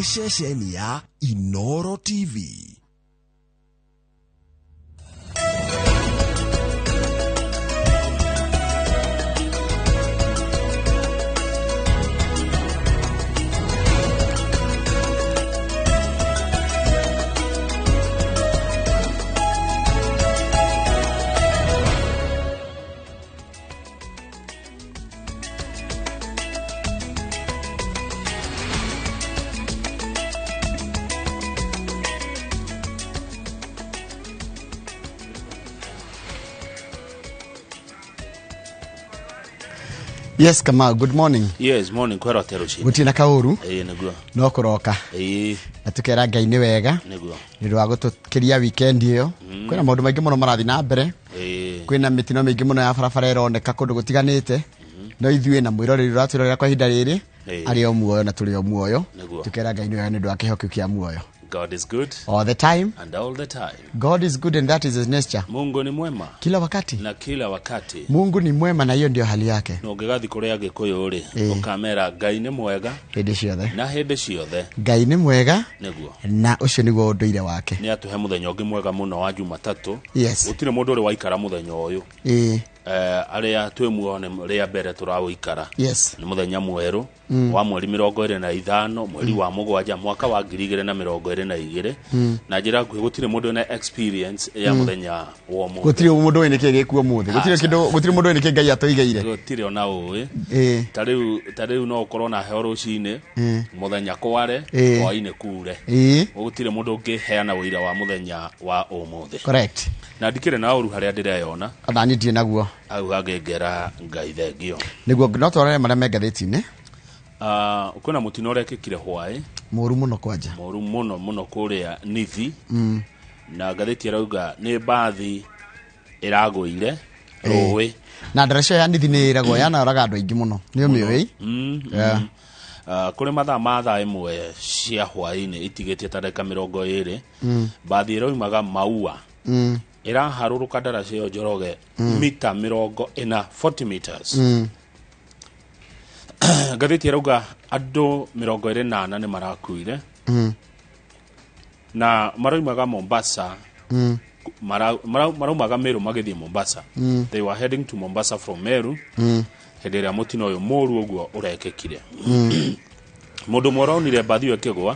Nĩ ceceni ya Inoro TV. Yes, Kamau, good morning. Yes, morning kwero teruci. Gũtirĩ na kaũru. Ĩĩ nĩguo. No kũroka. Ĩĩ. Na tũkera Ngai nĩ wega. Nĩguo. Nĩ ũndũ wa gũtũkĩria weekend ĩyo. Kwĩna maũndũ maingĩ mũno marathiĩ na mbere. Ĩĩ. Kwĩna mĩtino mĩingĩ mũno ya barabara ĩroneka kũndũ gũtiganĩte. No ithuĩ na mwĩroreri ũratwĩrorera kwa ihinda rĩrĩ Ĩĩ. arĩ o muoyo na tũrĩ o muoyo. Nĩguo. Tũkera Ngai nĩ wega nĩ ũndũ wa kĩheo kĩu kĩa muoyo. God is good All the time. and all the time. God is good and that is his nature. Mungu ni mwema Kila wakati. na kila wakati. Mungu ni mwema na hiyo ndio hali yake. Na ũngĩgathiĩ kũrĩ Agĩkũyũ rĩ, Ĩĩ. ũkamera Ngai nĩ mwega Hĩndĩ ciothe. na hĩndĩ ciothe. Ngai nĩ mwega Nĩguo. na ũcio nĩguo ũndũire wake. Nĩ atũhe mũthenya ũngĩ mwega mũno wa Jumatatũ. Yes. Gũtirĩ mũndũ ũrĩ waikara mũthenya ũyũ. Ĩĩ. Arĩa twĩ muoyo nĩ rĩa mbere tũraũikara. Yes. Nĩ mũthenya mwerũ wa mweri 25 mweri wa 7 mwaka wa 2022 na njĩra nguhĩ gũtirĩ mũndũ wĩna experience ya mũthenya wa ũmũthĩ. Gũtirĩ mũndũ ũĩ nĩkĩ gĩkuo ũmũthĩ. Gũtirĩ kĩndũ, gũtirĩ mũndũ ũĩ nĩkĩ Ngai atũigĩire. Gũtirĩ ona ũĩ. Ĩĩ. Ta rĩu no ũkorwo na heho rũcinĩ, mũthenya kware, Ĩĩ. hwainĩ kure. Ĩĩ. Gũtirĩ mũndũ ũngĩheana ũira wa mũthenya wa ũmũthĩ. Correct. Na ndikĩrĩ na ũru harĩa ndĩreyona. Ona niĩ ndirĩ naguo. Hau hangĩngera Ngai thengio. Nĩguo no twarore marĩa me ngathĩti-inĩ. Kwĩna mũtino ũrekĩkire hwaĩ. Mũru mũno kwanja. Mũru mũno mũno kũrĩa Nithi. Na ngathĩti ĩrauga nĩ mbathi ĩragũire rũĩ. Na ndaraca ya Nithi nĩ ĩragwo yanoraga andũ aingĩ mũno. Nĩ ũmĩũĩ? Yeah. Kũrĩ mathaa ma thaa 1 cia hwaĩ-inĩ itigĩtie ta ndagĩka 20. Mbathi ĩraumaga Maua. Ĩraharũrũka ndaraca ĩyo Njoroge mita 40, 40 meters. Ngathĩti ĩrauga andũ 24 nĩ marakuire. Na maraumaga Mombasa. Maraumaga Meru magĩthiĩ Mombasa. They were heading to Mombasa from Meru. Hĩndĩ ĩrĩa mũtino ũyũ mũru ũguo ũrekĩkire. Mũndũ ũmwe ũronire mbathi ĩyo ĩkĩgũa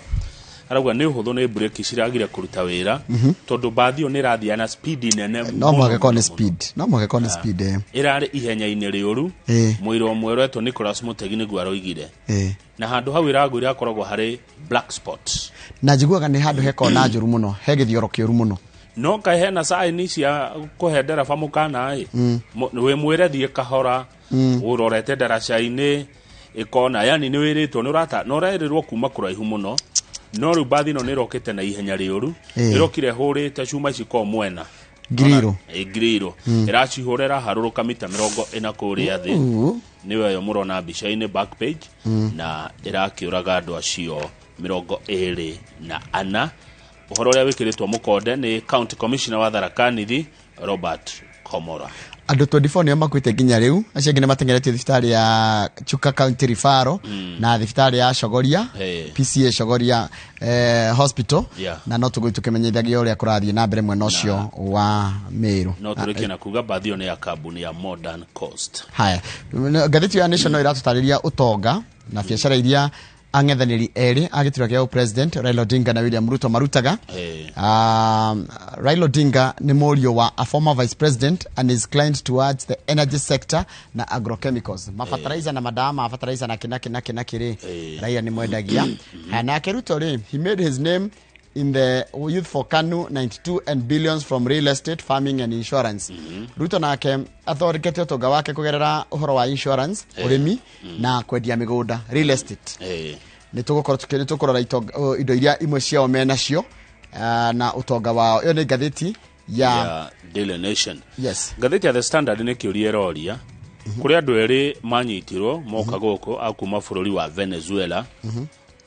arauga nĩ ũhũthũ nĩ breki ciragire kũruta wĩra tondũ mbathi ĩyo nĩ ĩrathiĩ na speed nene No mũno, mũhaka ĩkorwo nĩ mũno, speed. No mũhaka ĩkorwo nĩ speed, eh. Ĩrarĩ ihenya-inĩ rĩũru. Mũira ũmwe ũretwo Nicholas Mutegi nĩguo aroigire. Na handũ hau ĩragũire hakoragwo harĩ black spot. Na njiguaga nĩ handũ he kona njũru mũno, he gĩthioro kĩũru mũno. No kaĩ hena sign cia kũhe ndereba mũkana ĩ? Wĩmwĩre thiĩ kahora, ũrorete ndaraca-inĩ, ĩkona, yani nĩ wĩrĩtwo, nĩ ũrata, na ũrerĩrwo kuma kũraihu mũno. No rĩu mbathi ĩno nĩ ĩrokĩte na ihenya rĩũru. Ĩrokire ĩhũrĩte cuma ici ko mwena. Ngiriro. Ngiriro. Ĩracihũra ĩraharũrũka mita 40 kũrĩa thĩ. Nĩyo ĩyo mũrona mbica-inĩ back page. Na ĩrakĩũraga andũ acio 24. Ũhoro ũrĩa wĩkĩrĩtwo mũkonde nĩ County Commissioner wa Tharaka Nithi Robert Komora. Andũ 24 nĩo makuĩte nginya rĩu, acio angĩ nĩ mateng'eretio thibitarĩ ya Chuka County Referral na thibitarĩ ya Chogoria, PCA Chogoria, Hospital. Na no tũgũthiĩ tũkĩmenyithagia ũrĩa kũrathiĩ na mbere mwena ũcio wa Meru. No tũrĩkie na kuga mbathi ĩyo nĩ ya kambuni ya Modern Coast. Haya, ngathĩti ya Nation no ĩratũtarĩria ũtonga na biacara iria ang'ethanĩri erĩ a gĩturwa kĩa president Raila Odinga na William Ruto marutaga. Raila Odinga nĩ mũriũ wa a former vice president and is inclined towards the energy sector na agrochemicals. Mafertilizer na madawa ma fertilizer na kina kina kina kiri. Raila nĩ mwendagia. Haya, nake Ruto rĩ, he made his name in the Youth for KANU 92 and billions from real estate, farming and insurance. Ruto nake athondekete ũtonga wake kũgerera ũhoro wa insurance, ũrĩmi na kwendia mĩgũnda, real estate. Nĩ tũgũkorwo nĩ tũkũrora indo iria imwe ciao menacio, na ũtonga wao. Ĩyo nĩ ngathĩti ya Ya Daily Nation. Yes. Ngathĩti ya The Standard nĩ kĩũria ĩroria. Kũrĩ andũ erĩ manyitirwo moka gũkũ a kuma bũrũri wa Venezuela.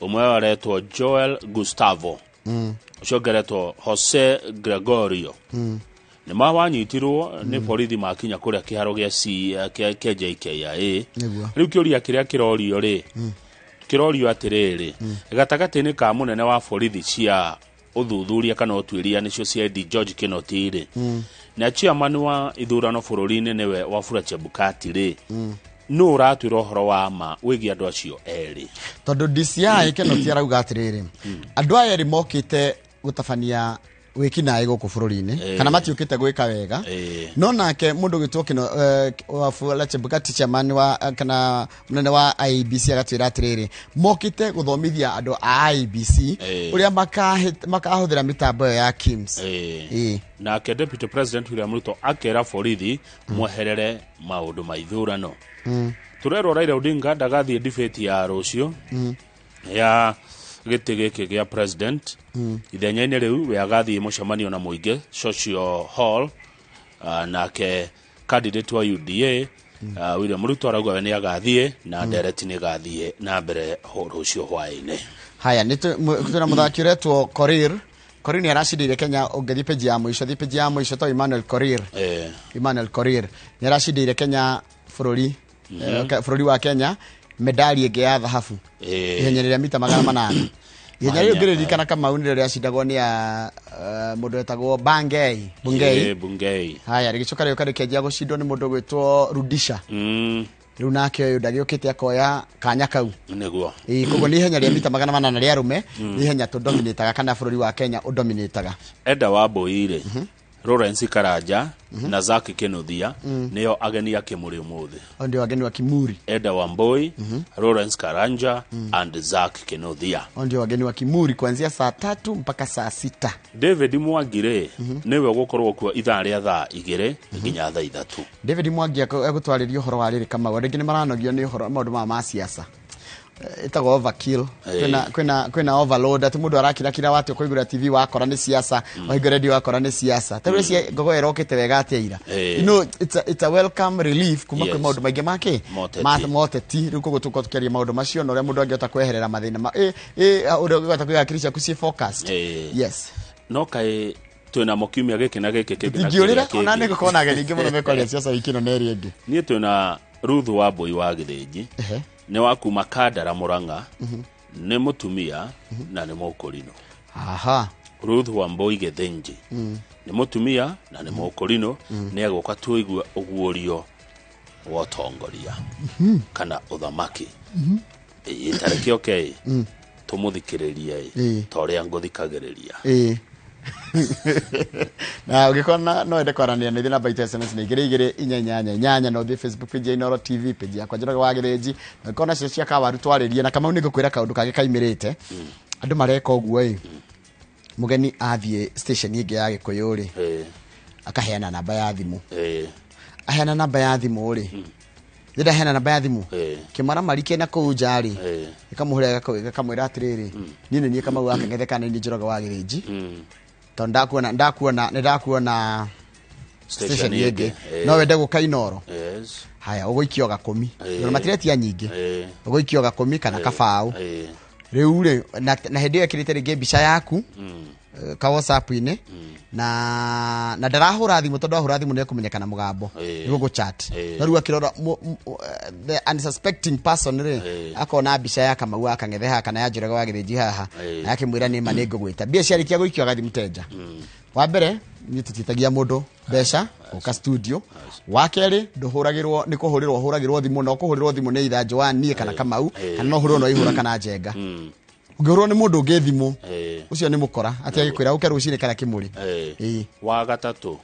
Ũmwe wao aretwo Joel Gustavo. Ũcio ũngĩ aretwo Jose Gregorio. Nĩ mawanyitirwo nĩ borithi makinya kũrĩa kĩharo gĩa C, kĩa JKIA. Nĩguo. Rĩu kĩũria kĩrĩa kĩrorio rĩ, Kĩrorio atĩrĩrĩ, gatagatĩ-inĩ ka mũnene wa borithi cia ũthuthuria kana ũtuĩria nĩcio CID George Kinoti rĩ, na chairman wa ithurano bũrũri-inĩ nĩwe Wafula Chebukati rĩ, nũ ũratwĩra ũhoro wa ma wĩgiĩ andũ acio erĩ? Tondũ DCI Kinoti arauga atĩrĩrĩ, andũ aya erĩ mokĩte gũtabania wĩkinaĩ gũkũ bũrũri-inĩ kana matiũkĩte gwĩka wega. No nake mũndũ ũgĩtwo Kino Wafula Chebukati, chairman wa kana mũnene wa IEBC, agatwĩra atĩrĩrĩ, mokĩte gũthomithia andũ a IEBC ũrĩa makahũthĩra mĩtambo ĩyo ya KIMS. Nake Deputy President William Ruto akera borithi mweherere maũndũ ma ithurano. Tũrerwo Raila Odinga ndagathiĩ debate ya rũciũ ya gĩtĩ gĩkĩ gĩa president. Ithenya-inĩ rĩu we agathiĩ mũcemanio na mũingĩ social hall. Nake candidate wa UDA William Ruto arauga we nĩ agathiĩ na ndereti nĩ ĩgathiĩ na mbere rũciũ hwaĩ-inĩ. Haya, nĩ twĩna mũthaki ũretwo Korir. Korir nĩ aracindĩire Kenya. Ũngĩthiĩ page ya mũico, thiĩ page ya mũico to Emmanuel Korir. Emmanuel Korir nĩ aracindĩire Kenya bũrũri, bũrũri wa Kenya medali ĩngĩ ya thahabu ihenya rĩrĩa mita 800. Ihenya rĩu ngĩrĩririkana, Kamau, nĩrĩo rĩacindagwo nĩ a mũndũ wetagwo Bangei Bungei. Bungei. Haya, rĩgĩcoka rĩũka rĩkĩanjia gũcindwo nĩ mũndũ ũgwĩtwo Rudisha. Rĩu nake ũyũ ndagĩũkĩte akoya kanya kau. Nĩguo. Ĩĩ, koguo nĩ ihenya rĩa mita 800 rĩa arũme, nĩ ihenya tũdominĩtaga kana bũrũri wa Kenya ũdominĩtaga. Eda wa Mbui rĩ, Lawrence Karanja na Zack Kinuthia nĩo ageni a Kĩmũrĩ ũmũthĩ. Hao ndio wageni wa Kimuri. Eda Wambui, Lawrence Karanja and Zack Kinuthia. Hao ndio wageni wa Kimuri kuanzia saa 3 mpaka saa 6. David Mwangi rĩ, nĩwe ũgũkorwo kuo ithaa rĩa thaa 2 nginya thaa 3. David Mwangi egũtwarĩria ũhoro wa rĩrĩ, Kamau. Andũ aingĩ nĩ maranogio nĩ ũhoro maũndũ maya ma siasa. Ĩtagwo overkill. Kwĩna overload atĩ mũndũ arakirakira wate ũkũigũra TV wakora nĩ siasa, wahingũra radio wakora nĩ siasa. Ta rĩu ngogo ĩrokĩte wega atĩa ira. It's a welcome relief kuma kwĩ maũndũ maingĩ make Moteti. Moteti. Rĩu koguo tũkorwo tũkĩaria maũndũ macio na ũrĩa mũndũ angĩhota kweherera mathĩna ma ũrĩa ũngĩhota kũiga hakiri ciaku ciĩ focused. Yes. No kaĩ twĩnamo kiumia gĩkĩ na gĩkĩ kĩngĩ na Ingĩũrĩra kĩrĩa ona kĩngĩ. nĩ ngũkorwo na ageni aingĩ mũno mekwaria siasa wiki ĩno na ĩrĩa ĩngĩ. Niĩ twĩna Ruth Wambui wa Gĩthĩnji. Nĩ wa kuma Kandara Mũrang'a, nĩ mũtumia na nĩ mũkũrinũ. Ruth Wambui Gĩthĩnji nĩ mũtumia na nĩ mũkũrinũ, nĩ egũka tũigue ũguũrio wa ũtongoria kana ũthamaki. Ĩĩ, tarĩki oke tũmũthikĩrĩrie ta ũrĩa ngũthikagĩrĩria. Ĩĩ, na ũngĩkorwo no wende kwaranĩria na ithuĩ, namba itũ ya SMS nĩ 22488, na ũthiĩ Facebook page ya Inooro TV, page yakwa Njoroge wa Gĩthĩnji, na ũngĩkorwo nacio cia kawaru twarĩrie. Na Kamau, nĩ ngũkwĩra kaũndũ kangĩ kaimĩrĩte. Andũ mareka ũguo ĩ, mũgeni athiĩ station ĩngĩ ya Gĩkũyũ rĩ, akaheana namba ya thimũ. Aheana namba ya thimũ rĩ, rĩrĩa aheana namba ya thimũ, kĩmaramari kĩna kũu nja rĩ, gĩkamũhũrĩra gĩkamwĩra atĩrĩrĩ, niĩ nĩ niĩ Kamau wa Kang'ethe kana nĩ niĩ Njoroge wa Gĩthĩnji, tondũ ndakuona nĩ ndakuona station ĩngĩ, no wende gũka Inooro. Haya, ũgũikio gakũmi. Tondũ matiretia nyingĩ. Ũgũikio gakũmi kana kabaũ. Rĩu rĩ, na hĩndĩ ĩyo ĩkĩrĩte rĩngĩ mbica yaku ka WhatsApp-inĩ, na ndarahũra thimũ tondũ ahũra thimũ nĩ ekũmenyekana mũgambo. Nĩ gũgũ-chat. No rĩu akĩrora the unsuspecting person rĩ, akona mbica ya Kamau wa Kang'ethe haha kana ya Njoroge wa Gĩthĩnji haha, na akĩmwĩra nĩ ma nĩ ngũgwĩta. Mbia ciarĩkia gũikio agathiĩ mũtenja. Wa mbere, niĩ tũtiĩtagia mũndũ mbeca gũka studio. Wa kerĩ, ndũhũragĩrwo nĩ kũhũrĩrwo ũhũragĩrwo thimũ, na ũkũhũrĩrwo thimũ nĩ either Joan, niĩ kana Kamau, kana no ũhũrĩrwo no Ihũra kana Njenga. Ũngĩhũrwo nĩ mũndũ ũngĩ thimũ, ũcio nĩ mũkora atĩ agĩkwĩra ũke rũcinĩ kana kĩmũrĩ. Wa gatatũ,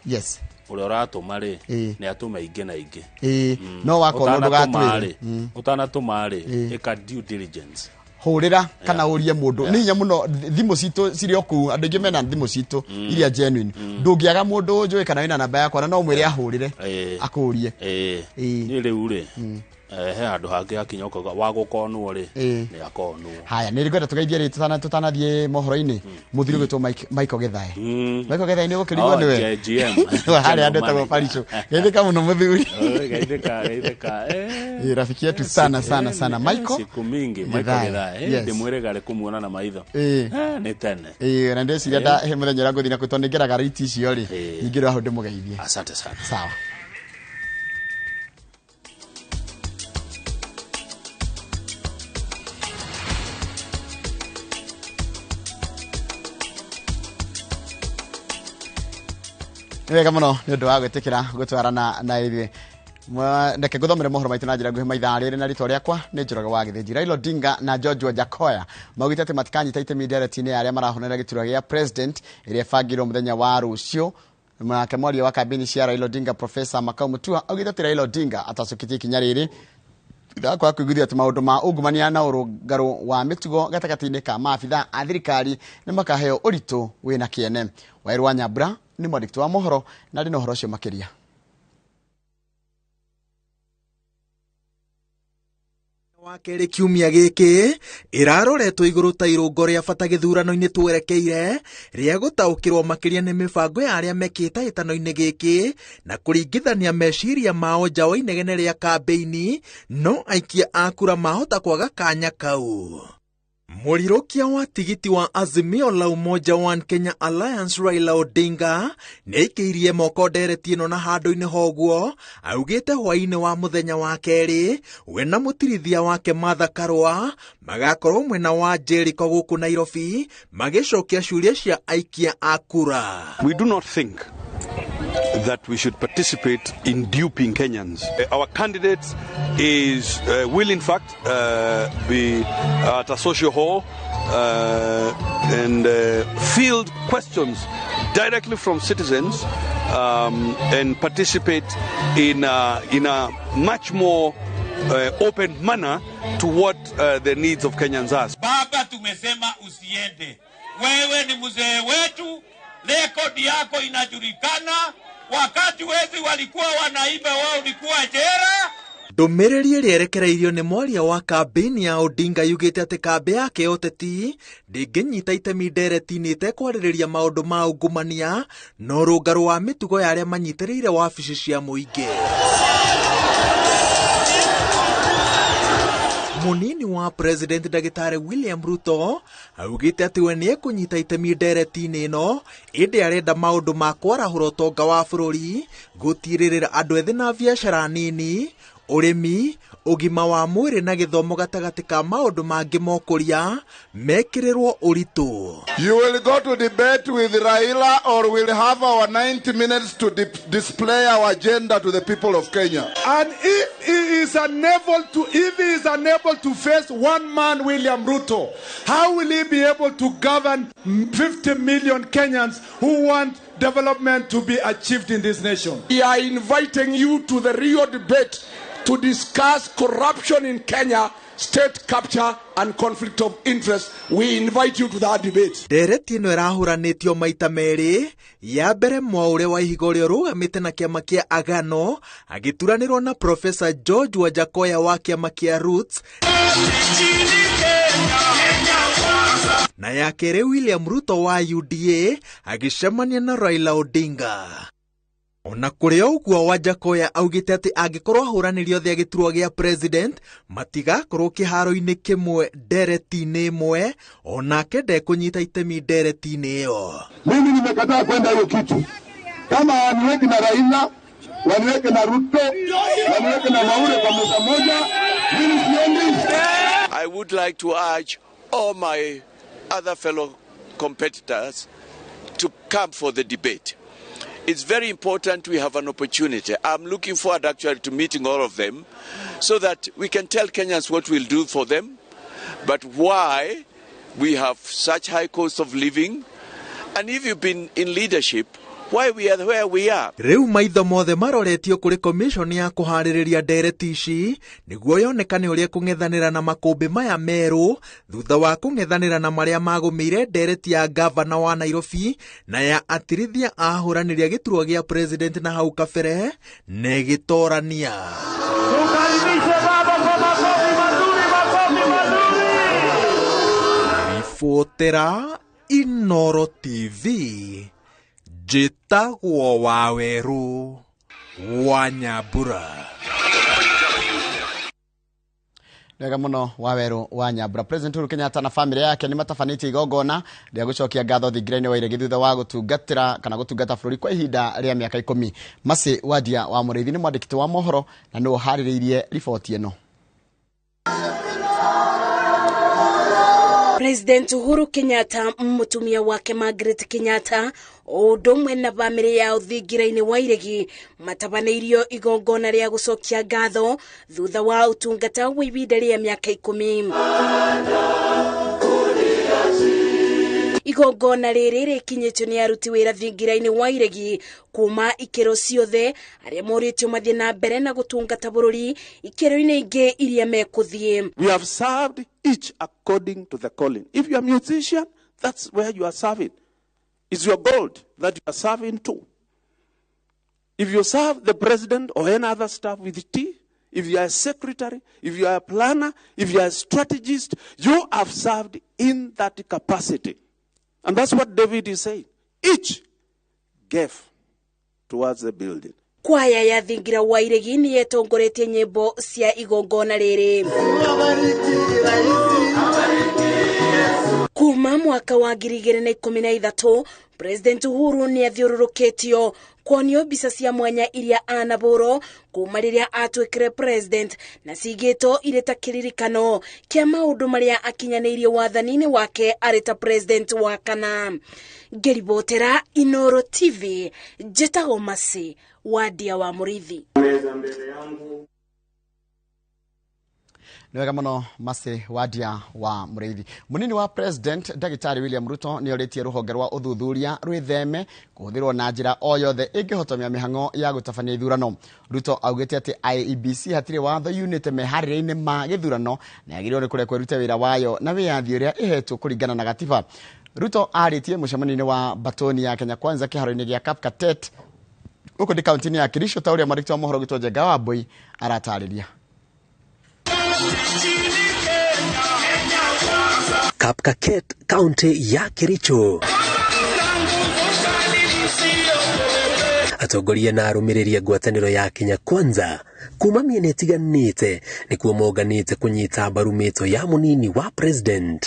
ũrĩa ũratũma rĩ, nĩ atũme ingĩ na ingĩ. Ĩĩ, no wakorwo ndũgatwĩre. Ũtanatũma rĩ, ĩka due diligence. Hũrĩra kana ũrie mũndũ. Nĩ hinya mũno thimũ citũ cirĩ o kũu, andũ aingĩ mena thimũ citũ iria genuine. Ndũngĩaga mũndũ njũĩ kana wĩna namba yakwa na no ũmwĩre ahũrĩre akũrie. Niĩ rĩu rĩ, he handũ hangĩ hakinya ũkauga wa gũkonwo rĩ, nĩ akonwo. Haya, nĩ ngwenda tũgeithie rĩ tũtanathiĩ mohoro-inĩ mũthuri ũgwĩtwo Michael Githae. Michael Githae nĩ ũgũkĩrigwo Oh, nĩwe. GM. Harĩa andũ etagwo Paricho. Geithĩka mũno mũthuri. Oh, geithĩka, geithĩka. Rafiki yetu sana sana sana Michael Siku mingi Michael Githae. Githae. Ndĩmwĩrĩga rĩ kũmuona na maitho. Nĩ tene. Ĩĩ, na ndĩreciria he mũthenya ũrĩa ngũthiĩ na kũu tondũ nĩngeraga riti icio rĩ, ningĩrwo hau ndĩmũgeithie. Asante sana. Sawa. Nĩ wega mũno nĩ ũndũ wa gwĩtĩkĩra gũtwarana na ithuĩ. Reke ngũthomere mohoro maitũ na njĩra nguhĩ maithaa rĩrĩ na rĩtwa rĩakwa nĩ Njoroge wa Gĩthĩnji. Raila Odinga na George Wajackoyah maugĩte atĩ matikanyita itemi ndereti-inĩ ya arĩa marahũranĩra gĩturwa gĩa president ĩrĩa ĩbangĩirwo mũthenya wa rũciũ. Nake mwaria wa kambĩini cia Raila Odinga Professor Makau Mutua augĩte atĩ Raila Odinga atacũkĩtie ikinya rĩrĩ thutha wa kwaga kũiguithio atĩ maũndũ ma ungumania na ũrũngarũ wa mĩtugo gatagatĩ-inĩ ka maabitha a thirikari nĩ makaheo ũritũ wĩna kĩene. Waĩrũ wa Nyambura nĩ mwandĩki wa mohoro na arĩ na ũhoro ũcio makĩria. Wa kerĩ kiumia gĩkĩ ĩraroretwo igũrũ ta irũngo rĩa bata gĩthurano-inĩ twerekeire rĩa gũtaũkĩrwo makĩria nĩ mĩbango ya arĩa mekĩte hĩtano-inĩ gĩkĩ na kũringithania meciria mao nja wa inegene rĩa kambĩini no aikia a kura mahota kwaga kanya kau. Mũrirũkia wa tigiti wa Azimio la Umoja One Kenya Alliance Raila Odinga nĩaikĩirie moko ndereti ĩno na handũ-inĩ hoguo augĩte hwaĩ-inĩ wa mũthenya wa kerĩ we na mũtirithia wake Martha Karua magakorwo mwena wa Jericho gũkũ Nairobi magĩcokia ciũria cia aikia a kura. We do not think that we should participate in duping Kenyans. Our candidate is will in fact be at a social hall and field questions directly from citizens and participate in a much more open manner to what the needs of Kenyans are. Baba, tumesema usiende. Wewe ni mzee wetu, rekodi yako inajulikana. Wakati wezi walikuwa wanaiba, wao ulikuwa jela. Ndũmĩrĩri ĩrĩa ĩrekereirio nĩ mwaria wa kambĩini ya Odinga yugĩte atĩ kambĩ yake ya ũteti ndĩngĩnyita itemi ndereti-inĩ ĩtekwarĩrĩria maũndũ ma ungumania na ũrũngarũ wa mĩtugo ya arĩa manyitĩrĩire wabici cia mũingĩ. Mũnini wa President Ndagĩtarĩ William Ruto augĩte atĩ we nĩekũnyita itemi ndereti-inĩ ĩno ĩndĩ arenda maũndũ ma kwarahũra ũtonga wa bũrũri, gũtirĩrĩra andũ ethĩ na biacara nini, ũrĩmi, ũgima wa mwĩrĩ na gĩthomo gatagatĩ ka maũndũ mangĩ mokũria mekĩrĩrwo ũritũ. You will go to debate with Raila or we'll have our 90 minutes to display our agenda to the people of Kenya. And if he is unable to face one man, William Ruto, how will he be able to govern 50 million Kenyans who want development to be achieved in this nation? We are inviting you to the Rio debate to discuss corruption in Kenya, state capture and conflict of interest. We invite you to that debate. Ndereti ĩno ĩrahũranĩtio maita merĩ, ya mbere Mwaũre wa Ihiga ũrĩa ũrũgamĩte na kĩama kĩa Agano agĩturanĩrwo na Professor George Wajackoyah wa kĩama kĩa Roots, na ya kerĩ William Ruto wa UDA agĩcemania na Raila Odinga. Ona kũrĩ o ũguo Wajackoyah augĩte atĩ angĩkorwo ahũranĩri othe a gĩturwa gĩa president matigakorwo kĩharo-inĩ kĩmwe ndereti-inĩ ĩmwe, onake ndekũnyita itemi ndereti-inĩ ĩyo. Mimi nimekataa kwenda hiyo kitu. Kama waniweke na Raila, waniweke na Ruto, waniweke na Mwaure kwa meza moja, mimi siendi. I would like to urge all my other fellow competitors to come for the debate. It's very important we have an opportunity. I'm looking forward actually to meeting all of them so that we can tell Kenyans what we'll do for them, but why we have such high cost of living, and if you've been in leadership, why we are where we are. Rĩu maitho mothe maroretio kũrĩ commission ya kũharĩrĩria ndereti ici nĩguo yonekane ũrĩa kũng'ethanĩra na makũmbĩ maya merũ thutha wa kũng'ethanĩra na marĩa magũmĩire ndereti ya gavana wa Nairobi na ya atirithia ahũranĩri a gĩturwa gĩa president na hau kabere na ĩgĩtorania. Ribotera Inooro TV, njĩtagwo Wawerũ wa Nyambura. Wega mũno Wawerũ wa Nyambura. President Uhuru Kenyatta na family yake nĩ matabanĩtie igongona rĩa gũcokia ngatho thingira-inĩ wa iregi thutha wa gũtungatĩra kana gũtungata bũrũri kwa ihinda rĩa mĩaka 10. Mercy Wandia wa Mũrĩithi nĩ mwandĩki wa mohoro na nĩwe ũharĩrĩirie riboti ĩno. President Uhuru Kenyatta, mutumia wake Margaret Kenyatta, o ũndũ ũmwe na bamĩrĩ yao thingira-inĩ wa Iregi matabanĩirio igongona rĩa gũcokia ngatho thutha wa ũtungata wa ihinda rĩa mĩaka 10. Igongona rĩrĩ rĩkinyĩtio nĩ aruti wĩra thingira-inĩ wa Iregi kuma ikĩro ciothe arĩa morĩtio mathiĩ na mbere na gũtungata bũrũri ikĩro-inĩ ingĩ iria mekũthiĩ. We have served each according to the calling. If you are a musician, that's where you are serving. It's your gold that you are serving to. If you serve the president or any other staff with tea, if you are a secretary, if you are a planner, if you are a strategist, you have served in that capacity. And that's what David is saying. Each gave towards the building. Kwaya ya thingira wa Iregi nĩ yetongoretie nyĩmbo cia igongona rĩrĩ. Kuma mwaka wa 2013 President Uhuru nĩ athiũrũrũkĩtio kuonio mbica cia mwanya iria anabũrwo kuma rĩrĩa atuĩkire president na cigĩtwo irĩ ta kĩririkano kĩa maũndũ marĩa akinyanĩirie wathani-inĩ wake arĩ ta president wa kana. Ngĩribotera Inoro TV, njĩtagwo Mercy Wadia wa Mũrĩithi. Nĩ wega mũno Mercy Wadia wa Mũrĩithi. Mũnini wa President Ndagĩtarĩ William Ruto nĩ orĩtie rũhonge rwa ũthuthuria rwĩtheme kũhũthĩrwo na njĩra o yothe ĩngĩhotomia mĩhang'o ya gũtabania ithurano. Ruto augĩte atĩ IEBC hatirĩ watho yunĩte meharĩria-inĩ ma gĩthurano na yagĩrĩirwo nĩ kũrekwo ĩrute wĩra wayo na wĩyathi ũrĩa ĩhetwo kũringana na gatiba. Ruto arĩtie mũcemanio-inĩ wa Batoni ya Kenya Kwanza kĩharo-inĩ gĩa Kapkatet gũkũ nĩ kaunti-inĩ ya Kericho ta ũrĩa mwandĩki wa mohoro witũ Njenga Wambui aratarĩria. Kapkatet, kaunti ya Kericho. Atongoria na arũmĩrĩri a ngwatanĩro ya Kenya Kwanza kuma mĩena ĩtiganĩte nĩkuo monganĩte kũnyita mbaru mĩto ya mũnini wa president.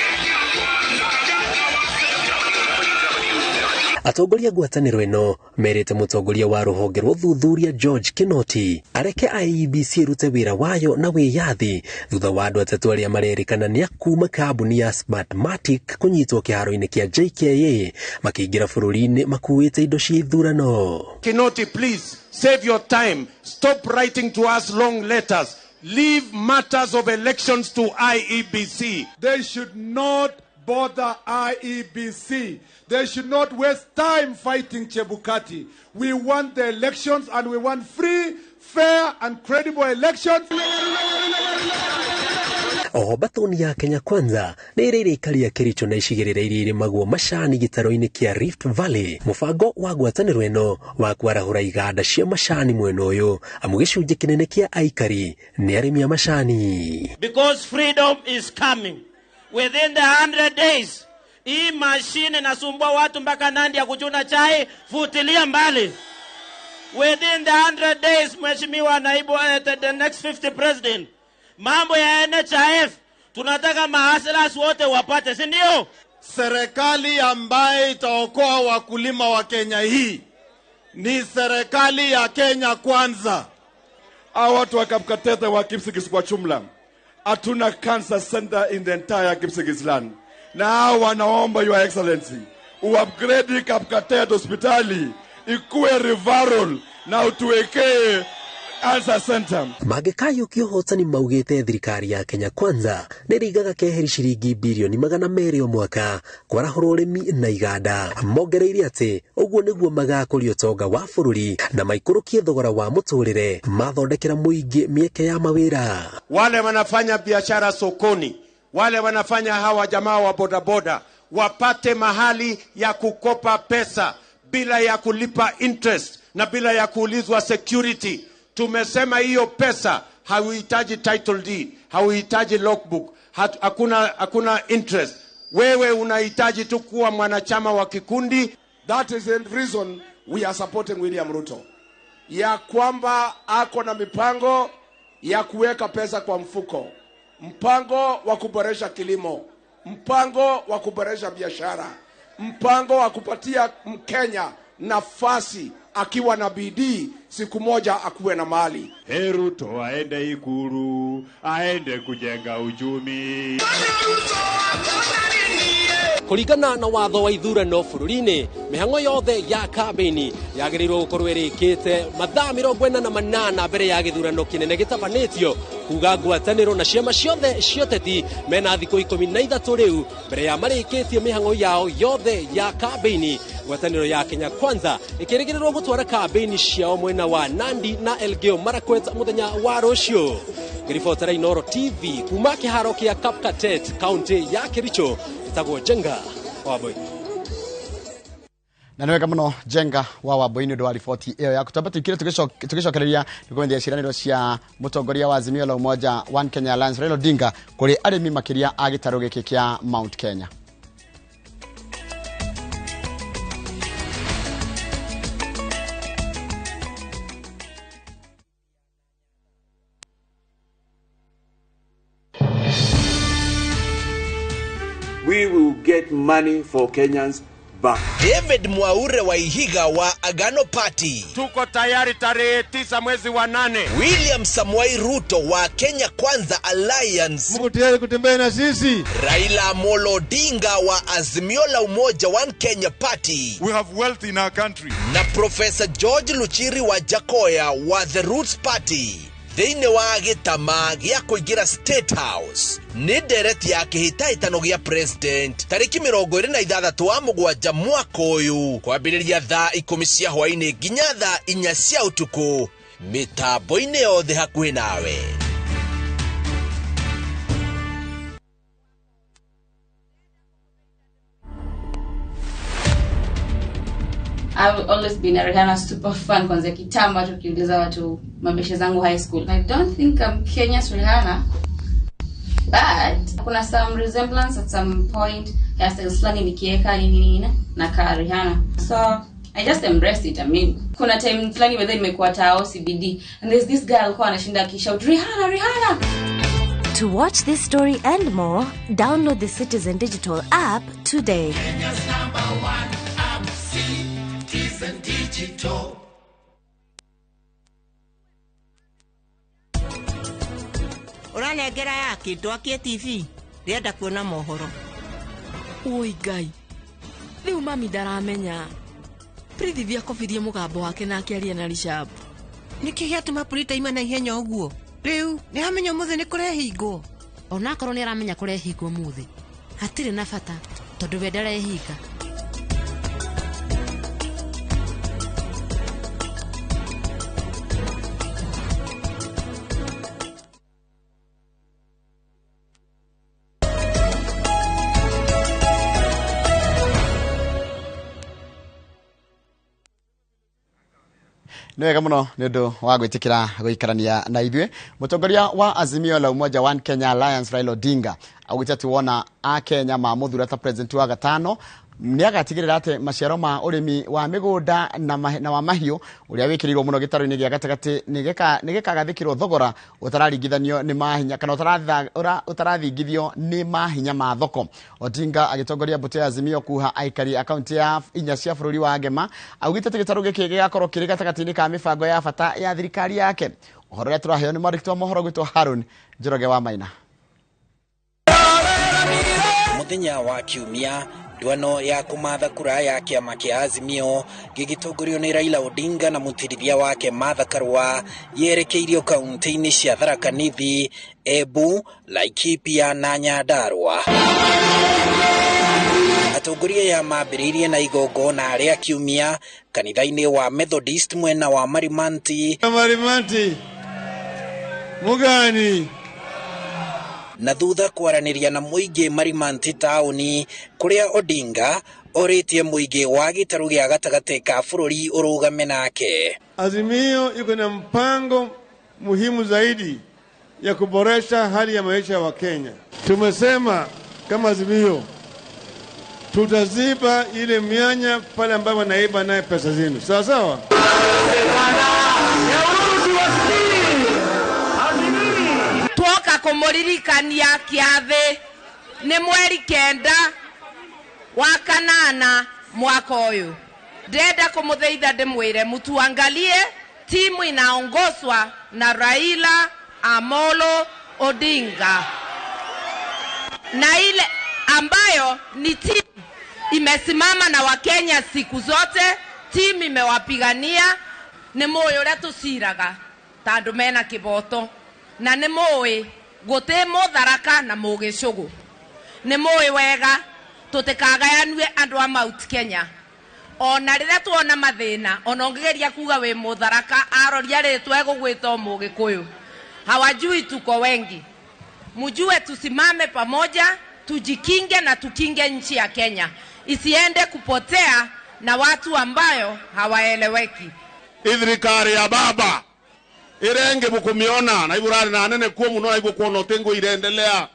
Atongoria ngwatanĩro ĩno merĩte mũtongoria wa rũhonge rwa ũthuthuria George Kinoti areke IEBC ĩrute wĩra wayo na wĩyathi thutha wa andũ atatũ arĩa marerĩkana nĩ a kuma kambuni ya Smartmatic kũnyitwo kĩharo-inĩ kĩa JKIA makĩingĩra bũrũri-inĩ makuĩte indo cia ithurano. Kinoti, please save your time. Stop writing to us long letters. Leave matters of elections to IEBC. They should not bother IEBC. They should not waste time fighting Chebukati. We want the elections and we want free, fair and credible elections. Oho Batoni ya Kenya Kwanza nĩ ĩrĩire ikari ya Kericho na icigĩrĩra iria irĩmagwo macani gĩtaro-inĩ kĩa Rift Valley. Mũbango wa ngwatanĩro ĩno wa kwarahũra iganda cia macani mwena ũyũ amu gĩcunjĩ kĩnene kĩa aikari nĩ arĩmi a macani. Because freedom is coming. Within the 100 days, hii mashine inasumbua watu mpaka Nandi ya kuchuna chai, futilia mbali. Within the 100 days, Mheshimiwa Naibu, the next 50 president, mambo ya NHIF, tunataka mahasilas wote wapate, si ndio? Serikali ambaye itaokoa wakulima wa Kenya hii ni serikali ya Kenya Kwanza. Hawa watu wa Kapkatet wa Kipsigis kwa jumla, hatuna cancer center in the entire Kipsigis land. Na wanaomba Your Excellency uupgrade Kapkatet hospitali ikuwe referral na utuwekee cancer center. Mangĩkayũkia ũhotani maugĩte thirikari ya Kenya Kwanza nĩrĩigaga keheri ciringi birioni 200 o mwaka kwarahũra ũrĩmi na iganda. Mongereire atĩ ũguo nĩguo magakũria ũtonga wa bũrũri na maikũrũkie thogora wa mũtũrĩre mathondekera mũingĩ mĩeke ya mawĩra. Wale wanafanya biashara sokoni, wale wanafanya hawa jamaa wa bodaboda wapate mahali ya kukopa pesa bila ya kulipa interest na bila ya kuulizwa security. Tumesema hiyo pesa hauhitaji title deed, hauhitaji logbook, hakuna interest. Wewe unahitaji tu kuwa mwanachama wa kikundi. That is the reason we are supporting William Ruto. Ya kwamba ako na mipango ya kuweka pesa kwa mfuko, mpango wa kuboresha kilimo, mpango wa kuboresha biashara, mpango wa kupatia Mkenya nafasi akiwa na bidii siku moja akuwe na mali. Hey, Ruto aende Ikulu, aende kujenga uchumi. Kũringana na watho wa ithurano bũrũri-inĩ, mĩhang'o yothe ya kambĩini yagĩrĩirwo gũkorwo ĩrĩkĩte mathaa 48 mbere ya gĩthurano kĩnene gĩtabanĩtio, kuga ngwatanĩro na ciama ciothe cia ũteti mena thikũ 13 rĩu mbere ya marĩkĩtie mĩhang'o yao yothe ya kambĩini. Ngwatanĩro ya Kenya Kwanza ĩkĩrĩgĩrĩrwo gũtwara kambĩini ciao mwena wa Nandi na Elgeyo Marakwet mũthenya wa rũciũ. Ngĩribotera Inooro TV kuma kĩharo kĩa Kapkatet, kaunti ya Kericho, ĩtagwo Jenga Wambui. Na nĩ wega mũno Jenga wa Wambui nĩ ũndũ wa riboti ĩyo yaku. Twambe tũikire tũgĩcokereria nĩ kũmenyithia ciĩranĩro cia mũtongoria wa Azimio la Umoja One Kenya Alliance Raila Odinga kũrĩ arĩmi makĩria a gĩtarũ gĩkĩ kĩa Mount Kenya. We will get money for Kenyans back. David Mwaure wa Ihiga wa Agano Party. Tuko tayari tarehe 9 mwezi wa 8. William Samoei Ruto wa Kenya Kwanza Alliance. Mko tayari kutembea na sisi? Raila Amolo Odinga wa Azimio la Umoja One Kenya Party. We have wealth in our country. Na Professor George Luchiri wa Jakoya wa The Roots Party. Thĩinĩ wa gĩtama gĩa kũingĩra State House nĩ ndereti ya kĩhĩtahĩtano gĩa president tarĩki 26 wa mũgwanja mwaka ũyũ kwambĩrĩria thaa 10 cia hwaĩ-inĩ nginya thaa 4 cia ũtukũ mĩtambo-inĩ yothe hakuhĩ nawe. I've always been a Rihanna super fan kwanza kitambo tukiuliza watu mabeshe zangu high school. I don't think I'm Kenya's Rihanna, but kuna some resemblance at some point, hairstyles fulani nikieka nini nini na ka Rihanna. So I just embraced it. I mean, kuna time fulani whether nimekuwa tao CBD and there's this girl alikuwa anashinda akishout Rihanna Rihanna. To watch this story and more, download the Citizen Digital app today. Kenya's number one app, Citizen Digital. Ũranengera yake ndwakie TV ndĩrenda kuona mohoro. Oi Ngai, rĩu mami ndaramenya. Prithvi akobirie mũgambo wake na akĩaria na Rishab. Nĩkĩ gĩatũma Purita ima na ihenya ũguo? Rĩu nĩ amenya ũmũthĩ nĩ kũrehingwo. Onakorwo nĩ aramenya kũrehingwo ũmũthĩ, hatirĩ na bata tondũ we ndarehinga. Nĩ wega mũno nĩ ũndũ wa gwĩtĩkĩra gũikarania na ithuĩ. Mũtongoria wa Azimio la Umoja One Kenya Alliance Raila Odinga augĩte atĩ wona a Kenya mamũthura ta president wa gatano nĩ agatigĩrĩra atĩ maciaro ma ũrĩmi wa mĩgũnda na wa mahiũ ũrĩa wĩkĩrĩirwo mũno gĩtarũ-inĩ gĩa gatagatĩ nĩ gĩkagathĩkĩrwo thogora ũtararingithanio nĩ mahinya kana ũtarathingithio nĩ mahinya ma thoko. Odinga agĩtongoria mbũtũ ya Azimio kuha aikari a kaunti ya inya cia bũrũri wa Ngema augĩte atĩ gĩtarũ gĩkĩ gĩgakorwo kĩrĩ gatagatĩ-inĩ ka mĩbango ya bata ya thirikari yake. Ũhoro ũrĩa tũraheo nĩ mwandĩki wa mohoro gwĩtwo Harun Njoroge wa Maina. Mũthenya wa kiumia ndwano ya kumatha kura ya kĩama kĩa Azimio gĩgĩtongorio nĩ Raila Odinga na mũtirithia wake Martha Karua yerekeirio kaunti-inĩ cia Tharaka Nithi, Embu, Laikipia na Nyandarua. Atongoria aya mambĩrĩirie na igongona rĩa kiumia kanitha-inĩ wa Methodist mwena wa Marimanti. Marimanti Mugani na thutha kwaranĩria na mũingĩ Marimanti taũni kũrĩa Odinga orĩtie mũingĩ wa gĩtarũ gĩa gatagatĩ ka bũrũri ũrũgame nake. Azimio iko na mpango muhimu zaidi ya kuboresha hali ya maisha ya Wakenya. Tumesema kama Azimio tutaziba ile mianya pale ambapo wanaiba naye pesa zenu. Sawa sawa? Twoka kũmũririkania kĩathĩ nĩ mweri 9 wa 8 mwaka ũyũ. Ndĩrenda kũmũthaitha ndĩmwĩre mũtuangalie Timu inaongozwa na Raila Amolo Odinga, na ile ambayo ni timu imesimama na Wakenya siku zote, timu imewapigania. Nĩ mũĩ ũrĩa tũciraga ta andũ mena kĩboto, na nĩ mũĩ gũtĩ mũtharaka na mũgĩcũgũ. Nĩ mũĩ wega tũtikagayanue andũ a Mount Kenya. Ona rĩrĩa tuona mathĩna, ona ũngĩgeria kuga wĩ mũtharaka, aroria rĩtwa egũgwĩta o mũgĩkũyũ. Hawajui tuko wengi. Mjue tusimame pamoja, tujikinge na tukinge nchi ya Kenya isiende kupotea na watu ambayo hawaeleweki. Ithirikari ya baba irenge mukumiona na iburari na anene kuo muno na ibu kuona tengo ireendelea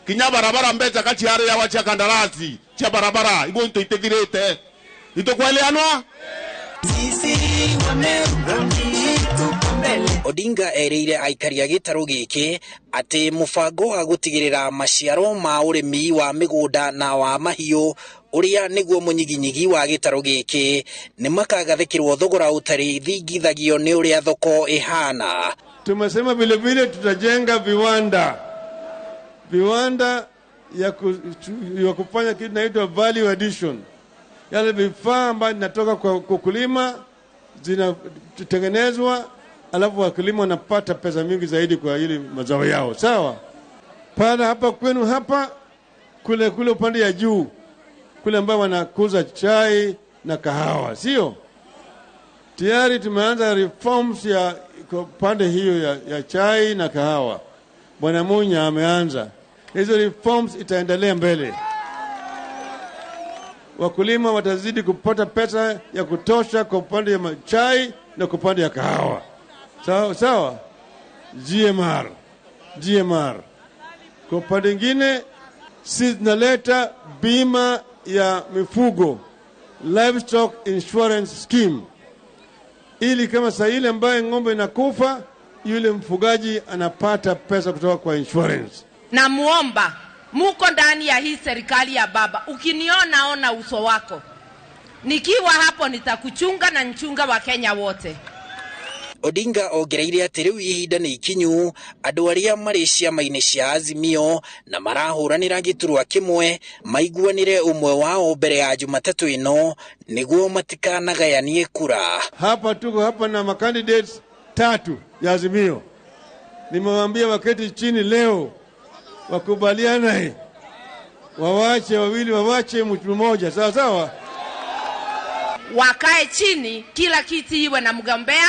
kinya barabara mbeca kachiare ya wachia kandarasi chia barabara ibu nto itethirete itokweleanwa. Odinga erĩire aikari a gĩtarũ gĩkĩ atĩ mũbango wa gũtigĩrĩra maciaro ma ũrĩmi wa mĩgũnda na wa mahiũ ũrĩa nĩguo mũnyiginyigi wa gĩtarũ gĩkĩ nĩ makagathĩkĩrwo thogora ũtarĩ thingithagio nĩ ũrĩa thoko ĩhana. Tumesema vile vile tutajenga viwanda ya kufanya kitu inaitwa value addition, yale vifaa ambayo inatoka kwa kulima zinatengenezwa, alafu wakulima wanapata pesa mingi zaidi kwa ile mazao yao. Sawa? Pale hapa kwenu hapa kule kule upande ya juu kule ambao wanakuza chai na kahawa, sio? Tayari tumeanza reforms ya upande hiyo ya chai na kahawa. Bwana Munya ameanza. Hizo reforms itaendelea mbele. Wakulima watazidi kupata pesa ya kutosha kwa upande ya chai na kwa upande ya kahawa. Sawa sawa? GMR. Kwa upande mwingine sisi tunaleta bima ya mifugo, livestock insurance scheme, ili kama saa ile ambayo ng'ombe inakufa yule mfugaji anapata pesa kutoka kwa insurance. Na muomba muko ndani ya hii serikali ya baba, ukiniona ona uso wako, nikiwa hapo nitakuchunga na nchunga wa Kenya wote. Odinga ongereire atĩ rĩu ihinda nĩ ikinyu andũ arĩa marĩ ciama-inĩ cia Azimio na marahũranĩra gĩturwa kĩmwe maiguanĩre ũmwe wao mbere ya Jumatatũ ĩno nĩguo matikanagayanie kura. Hapa tuko hapa na macandidates 3 ya Azimio. Nimewaambia waketi chini leo wakubaliane, wawache wawili, wawache mtu mmoja. Sawa sawa? Wakae chini, kila kiti iwe na mgombea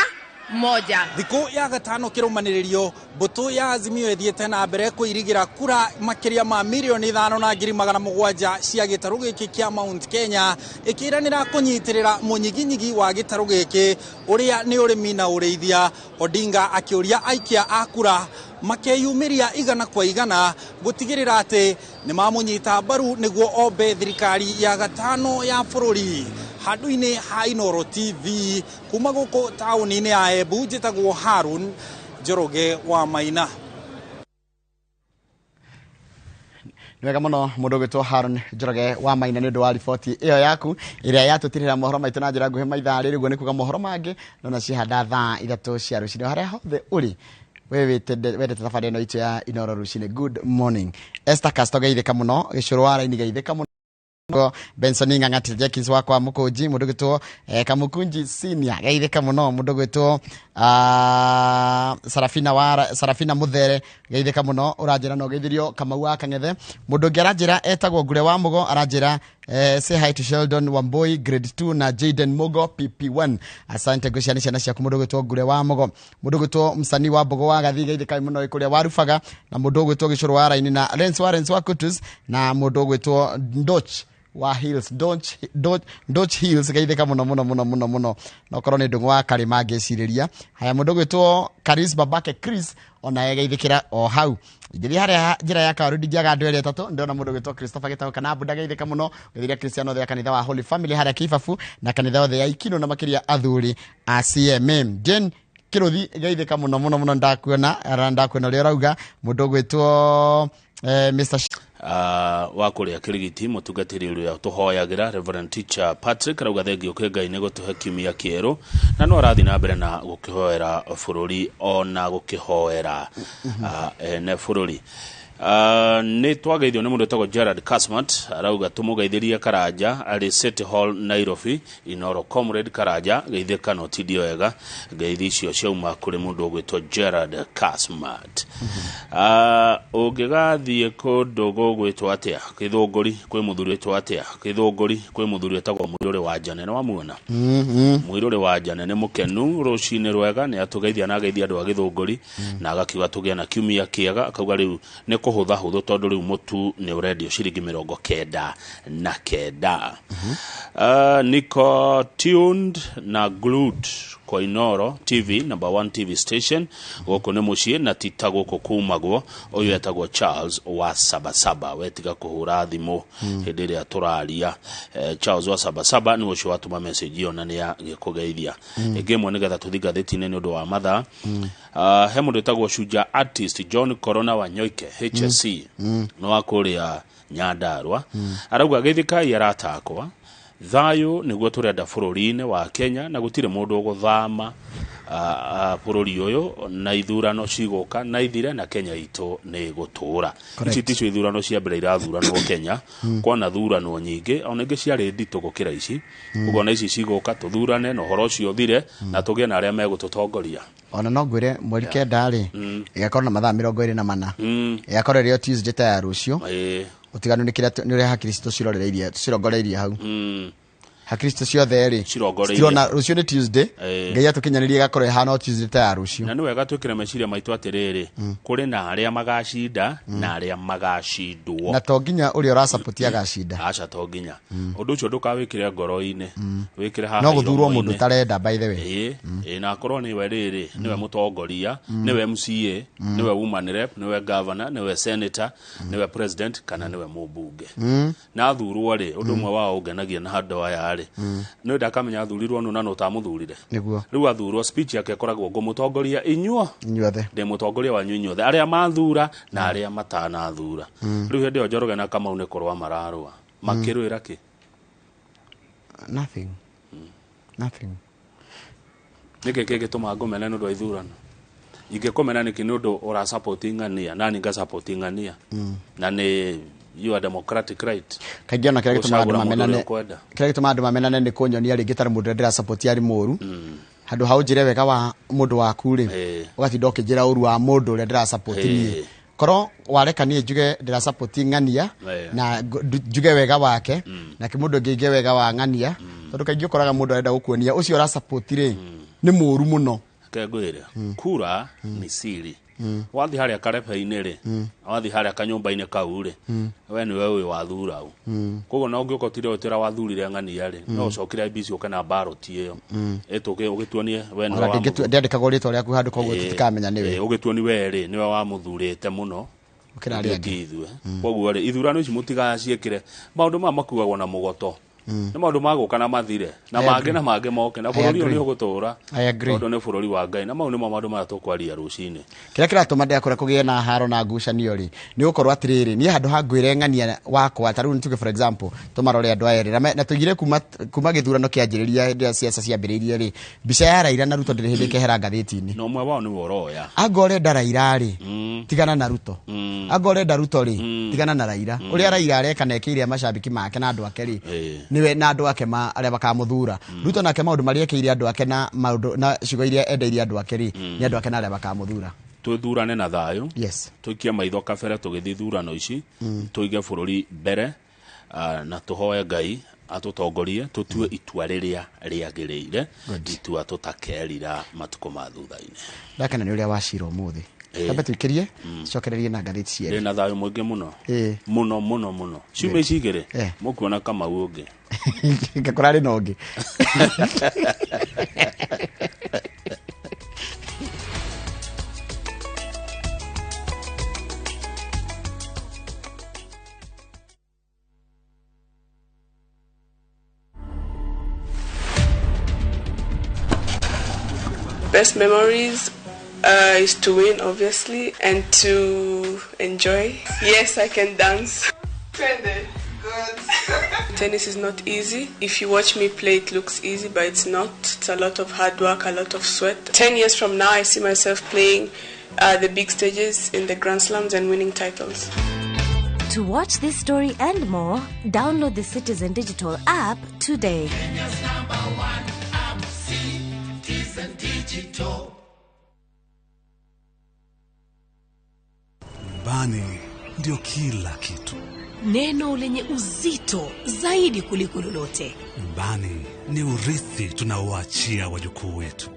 mmoja. Thikũ ya gatano kĩrũmanĩrĩrio mbũtũ ya Azimio ĩthiĩte na mbere kũirigira kura makĩria ma mirioni 5,700 cia gĩtarũ gĩkĩ kĩa Mount Kenya ĩkĩranĩra kũnyitĩrĩra mũnyiginyigi wa gĩtarũ gĩkĩ ũrĩa nĩ ũrĩmi na ũrĩithia. Odinga akĩũria aikia a kura makeyumĩria igana kwa igana gũtigĩrĩra atĩ nĩmamũnyita mbaru nĩguo ombe thirikari ya gatano ya bũrũri. Handũ-inĩ ha Inooro TV kuma gũkũ taũni-inĩ ya Embu, njĩtagwo Harun Njoroge wa Maina. Nĩ wega mũno mũndũ ũgwĩtwo Harun Njoroge wa Maina nĩ ũndũ wa riboti ĩyo yaku ĩrĩa yatũtirĩra mohoro maitũ na njĩra nguhĩ maithaa rĩrĩ. Ũguo nĩ kuga mohoro mangĩ no cihanda thaa 3 cia rũcinĩ harĩa hothe ũrĩ we wendete thabarĩ ĩno itũ ya Inooro rũcinĩ. Good morning Esther Casto, geithĩka mũno. Gĩcũrũ wa raini, geithĩka mũno. Benson Ng'ang'ati Jenkins wakwa Mukunji, mundu gwitwo Kamukunji senior, geithĩka mũno. Mundu gwitwo Sarafina Muthere, geithĩka mũno. Ũranjĩra no geithirio Kamau wa Kang'ethe. Mundu ũngĩ aranjĩra etagwo Ngure wa Mugo, aranjĩra say hi to Sheldon Wamboi grade 2 na Jaden Mugo PP1. Asante ngũciana ciana ciaku. Mundu gwitwo Ngure wa Mugo, mundu gwitwo msanii wa Mbogo wa Gathi, geithĩka mũno kũrĩa warubaga, na mundu gwitwo Gĩcũrũ wa Raini na Lens wa Kutus, na mundu gwitwo Ndoch wa Hills, Ndoch Hills, geithĩka mũno mũno mũno mũno mũno. No korwo nĩ ndũng'ũ wa Karĩma ngĩcirĩria. Haya, mũndũ gwĩtwo Karis Babake Chris ona geithĩkĩra o hau. Ingĩthiĩ harĩa njĩra ya Kaũrũ ndingĩaga andũ erĩ atatũ. Ndĩrona mũndũ gwĩtwo Christopher Gĩtaũ kana Buda, geithĩka mũno. Geithĩria Christian othe ya kanitha wa Holy Family harĩa Kĩbabu, na kanitha othe ya Ikino, na makĩria athuri a CMM. Jane Kĩrũthi, geithĩka mũno mũno mũno. Ndakuona ũrĩa ũrauga. Mũndũ gwĩtwo Mr. Wa kũrĩa Kĩrigiti, mũtungatĩri ũrĩa tũhoyagĩra Reverend Teacher Patrick arauga thengio kwĩ Ngai nĩ gũtũhe kiumia kĩerũ, na no arathiĩ na mbere na gũkĩhoera bũrũri ona gũkĩhoera ene bũrũri. Nĩ twageithio nĩ mũndũ wĩtagwo Gerard Kasmat, arauga tũmũgeithĩrie Karanja arĩ City Hall Nairobi. Inoro Comrade Karanja, geithĩka no tindio wega. Ngeithi icio ciauma kũrĩ mũndũ ũgwĩtwo Gerard Kasmat. Ũngĩgathiĩ kũndũ gũgwĩtwo atĩa, Gĩthũngũri, kwĩ mũthuri wĩtwo atĩa, Gĩthũngũri kwĩ mũthuri wĩtagwo Mũirũrĩ wa Njane, nĩ wamuona? Mũirũrĩ wa Njane nĩ mũkenu rũcinĩ rwega, nĩ atũgeithia na ageithia andũ a Gĩthũngũri, na agakiuga tũgĩe na kiumia kĩega, akauga rĩu nĩ kũhũtha hũthũ tondũ rĩu mũtu nĩ ũrendio ciringi 99. Niko tuned na glued kwa Inoro TV, number 1 TV station gũkũ nĩ mũciĩ na tita gũkũ kumagwo. Ũyũ etagwo Charles wa Sabasaba, wetiga kũhũra thimũ hĩndĩ ĩrĩa tũraria. Charles wa Sabasaba nĩ ũcio watũma message ĩyo na nĩ agĩkũgeithia. Ĩngĩ ĩmwe nĩgetha tũthiĩ ngathĩti-inĩ nĩ ũndũ wa mathaa. He mũndũ wĩtagwo Shuja Artist John Corona wa Nyoike HSC, nĩ wa kũrĩa Nyandarua, arauga geithĩkai aratakwa, thayũ nĩguo tũrenda bũrũri-inĩ wa Kenya, na gũtirĩ mũndũ ũgũthama bũrũri ũyũ, na ithurano cigũka na ithire, na Kenya itũ nĩ ĩgũtũra. Ici ticio ithurano cia mbere irathuranwo Kenya, kwana thurano nyingĩ ona ingĩ ciarĩ nditũ gũkĩra ici. Ũguo na ici cigũka tũthurane na ũhoro ũcio ũthire, na tũgĩe na arĩa megũtũtongoria. Ona no ngwĩre mweri 9 rĩ, ĩgakorwo na mathaa 24, ĩgakorwo ĩrĩ o Tuesday ta ya rũciũ. Ũtiganu nĩ kĩrĩa nĩ ũrĩa hakiri citũ cirorereirie, cirongoreirie hau. Hakiri citũ ciothe rĩ, Cirongoreirie. Citirona rũciũ nĩ Tuesday. Ngai atũkinyanĩrie ĩgakorwo ĩhana o Tuesday ta ya rũciũ. Na nĩ wega twĩkĩre meciria maitũ atĩrĩrĩ, kũrĩ na arĩa magacinda na arĩa magacindwo, na to nginya ũrĩa ũrasupport agacinda. Aca, to nginya. Ũndũ ũcio ndũkawĩkĩre ngoro-inĩ, wĩkĩre haha No gũthurwo iromo-inĩ. mũndũ ũtarenda, by the way. Ĩĩ, na akorwo nĩwe rĩrĩ, nĩwe mũtongoria, nĩwe MCA, nĩwe woman rep, nĩwe governor, nĩwe senator, nĩwe president kana nĩwe mũmbunge, na athurwo rĩ, ũndũ ũmwe wao ũngenagia na andũ aya rĩ, nĩ ndakamenya athurirwo nũ na nũ ũtamũthurire. Nĩguo. Rĩu athurwo, speech yake ĩkoragwo ngũmũtongoria inyuo inyuothe, ndĩ mũtongoria wanyu inyuothe, arĩa mathura na arĩa matanathura. Rĩu hĩndĩ ĩyo Njoroge na Kamau nĩ kũrũa mararũa, makĩrũĩra kĩ? Nothing. Nothing. Nĩkĩ kĩngĩtũma ngũmene nĩ ũndũ wa ithurano? Ingĩkũmena nĩkĩ nĩ ũndũ ũrasupport ng'ania nani ngasupport ng'ania, na nĩ your democratic right Kaingĩ ona kĩrĩa gĩtũmaga andũ gũcagũra mũndũ mamenane, ũrĩa ũkwenda. Kĩrĩa gĩtũmaga andũ mamenane nĩ kũnyonia rĩngĩ tarĩ mũndũ ũrĩa ndĩrasupport arĩ mũru. Handũ ha ũnjĩre wega wa mũndũ waku rĩ, ũgatinda ũkĩnjĩra ũru wa mũndũ ũrĩa ndĩrasupport niĩ. Korwo wareka niĩ njuge ndĩrasupport ng'ania, na njuge wega wake, nake mũndũ ũngĩ aige wega wa ng'ania, tondũ kaingĩ ũkoraga mũndũ arenda gũkuonia ũcio ũrasupport rĩ nĩ mũru mũno. Reke ngwĩre, kura ni siri. Wathiĩ harĩa karebe-inĩ rĩ, wathiĩ harĩa kanyũmba-inĩ kau rĩ, we nĩwe ũyũ wathura u. Koguo na ũngĩũka ũtire ũtĩra wathurire ng'ania rĩ, no ũcokire IEBC ũke na ballot ĩyo ĩtũke ũgĩtuonie we nĩwe Ona ndĩandĩkagwo rĩtwa rĩaku handũ, koguo tũtikamenya nĩwe. Ũgĩtuoni we rĩ nĩwe wamũthurĩte mũno Gũkĩra arĩa ithuĩ angĩ. ti ithuĩ. Koguo rĩ, ithurano ici mũtigaciĩkĩre maũndũ maya makuagwo na mũgoto, nĩ maũndũ magũka na mathire na I mangĩ agree. na mangĩ moke na I bũrũri ũyũ agree. nĩ ũgũtũra I agree. tondũ nĩ bũrũri wa Ngai, na mau nĩmo maũndũ marĩa tũkwaria rũcinĩ. Kĩrĩa kĩratũma ndĩrakũra kũgĩe na haro na ngucanio rĩ, nĩ gũkorwo atĩrĩrĩ, niĩ handũ ha ngwĩre ng'ania wakwa, ta rĩu nĩ tuge for example tũmarore andũ aya erĩ na tũigire kuma gĩthurano kĩanjĩrĩria, hĩndĩ ĩrĩa ciaca ciambĩrĩirie rĩ, mbica ya Raila na Ruto ndĩrĩ hĩndĩ ĩkehera ngathĩti-inĩ. Na ũmwe wao nĩwe ũroya. Anga ũrenda Raila rĩ, tigana na Ruto. Anga ũrenda Ruto rĩ, tigana na Raila. Ũrĩa Raila areka na ekĩire macambĩki make na andũ ake rĩ, nĩwe na andũ ake ma arĩa makamũthura. Ruto nake maũndũ marĩa ekĩire andũ ake na maũndũ na ciugo iria endeire andũ ake rĩ, nĩ andũ ake na arĩa makamũthura. Twĩthurane na thayũ, Yes. tũikie maitho kabere tũgĩthiĩ thurano ici, tũige bũrũri mbere, na tũhoe Ngai atũtongorie, tũtue itua rĩrĩa rĩagĩrĩire, itua tũtakerira matukũ ma thutha-inĩ. Ndakena nĩ ũrĩa wacira ũmũthĩ. Tambe tũikĩrie, cokererie na ngathĩti Ndĩ cierĩ. na thayũ mũingĩ mũno, mũno mũno mũno. Ciumia ici igĩrĩ mũkuona Kamau ũngĩ. Ngakora arĩ na ũngĩ. Best memories. Is to win, obviously, and to enjoy. Yes, I can dance. Good. Tennis is not easy. If you watch me play, it looks easy, but it's not. It's a lot of hard work, a lot of sweat. 10 years from now, I see myself playing the big stages in the Grand Slams and winning titles. To watch this story and more, download the Citizen Digital app today. Kenya's number one app, Citizen Digital. Nyumbani ndio kila kitu. Neno lenye uzito zaidi kuliko lolote. Nyumbani ni urithi tunaoachia wajukuu wetu.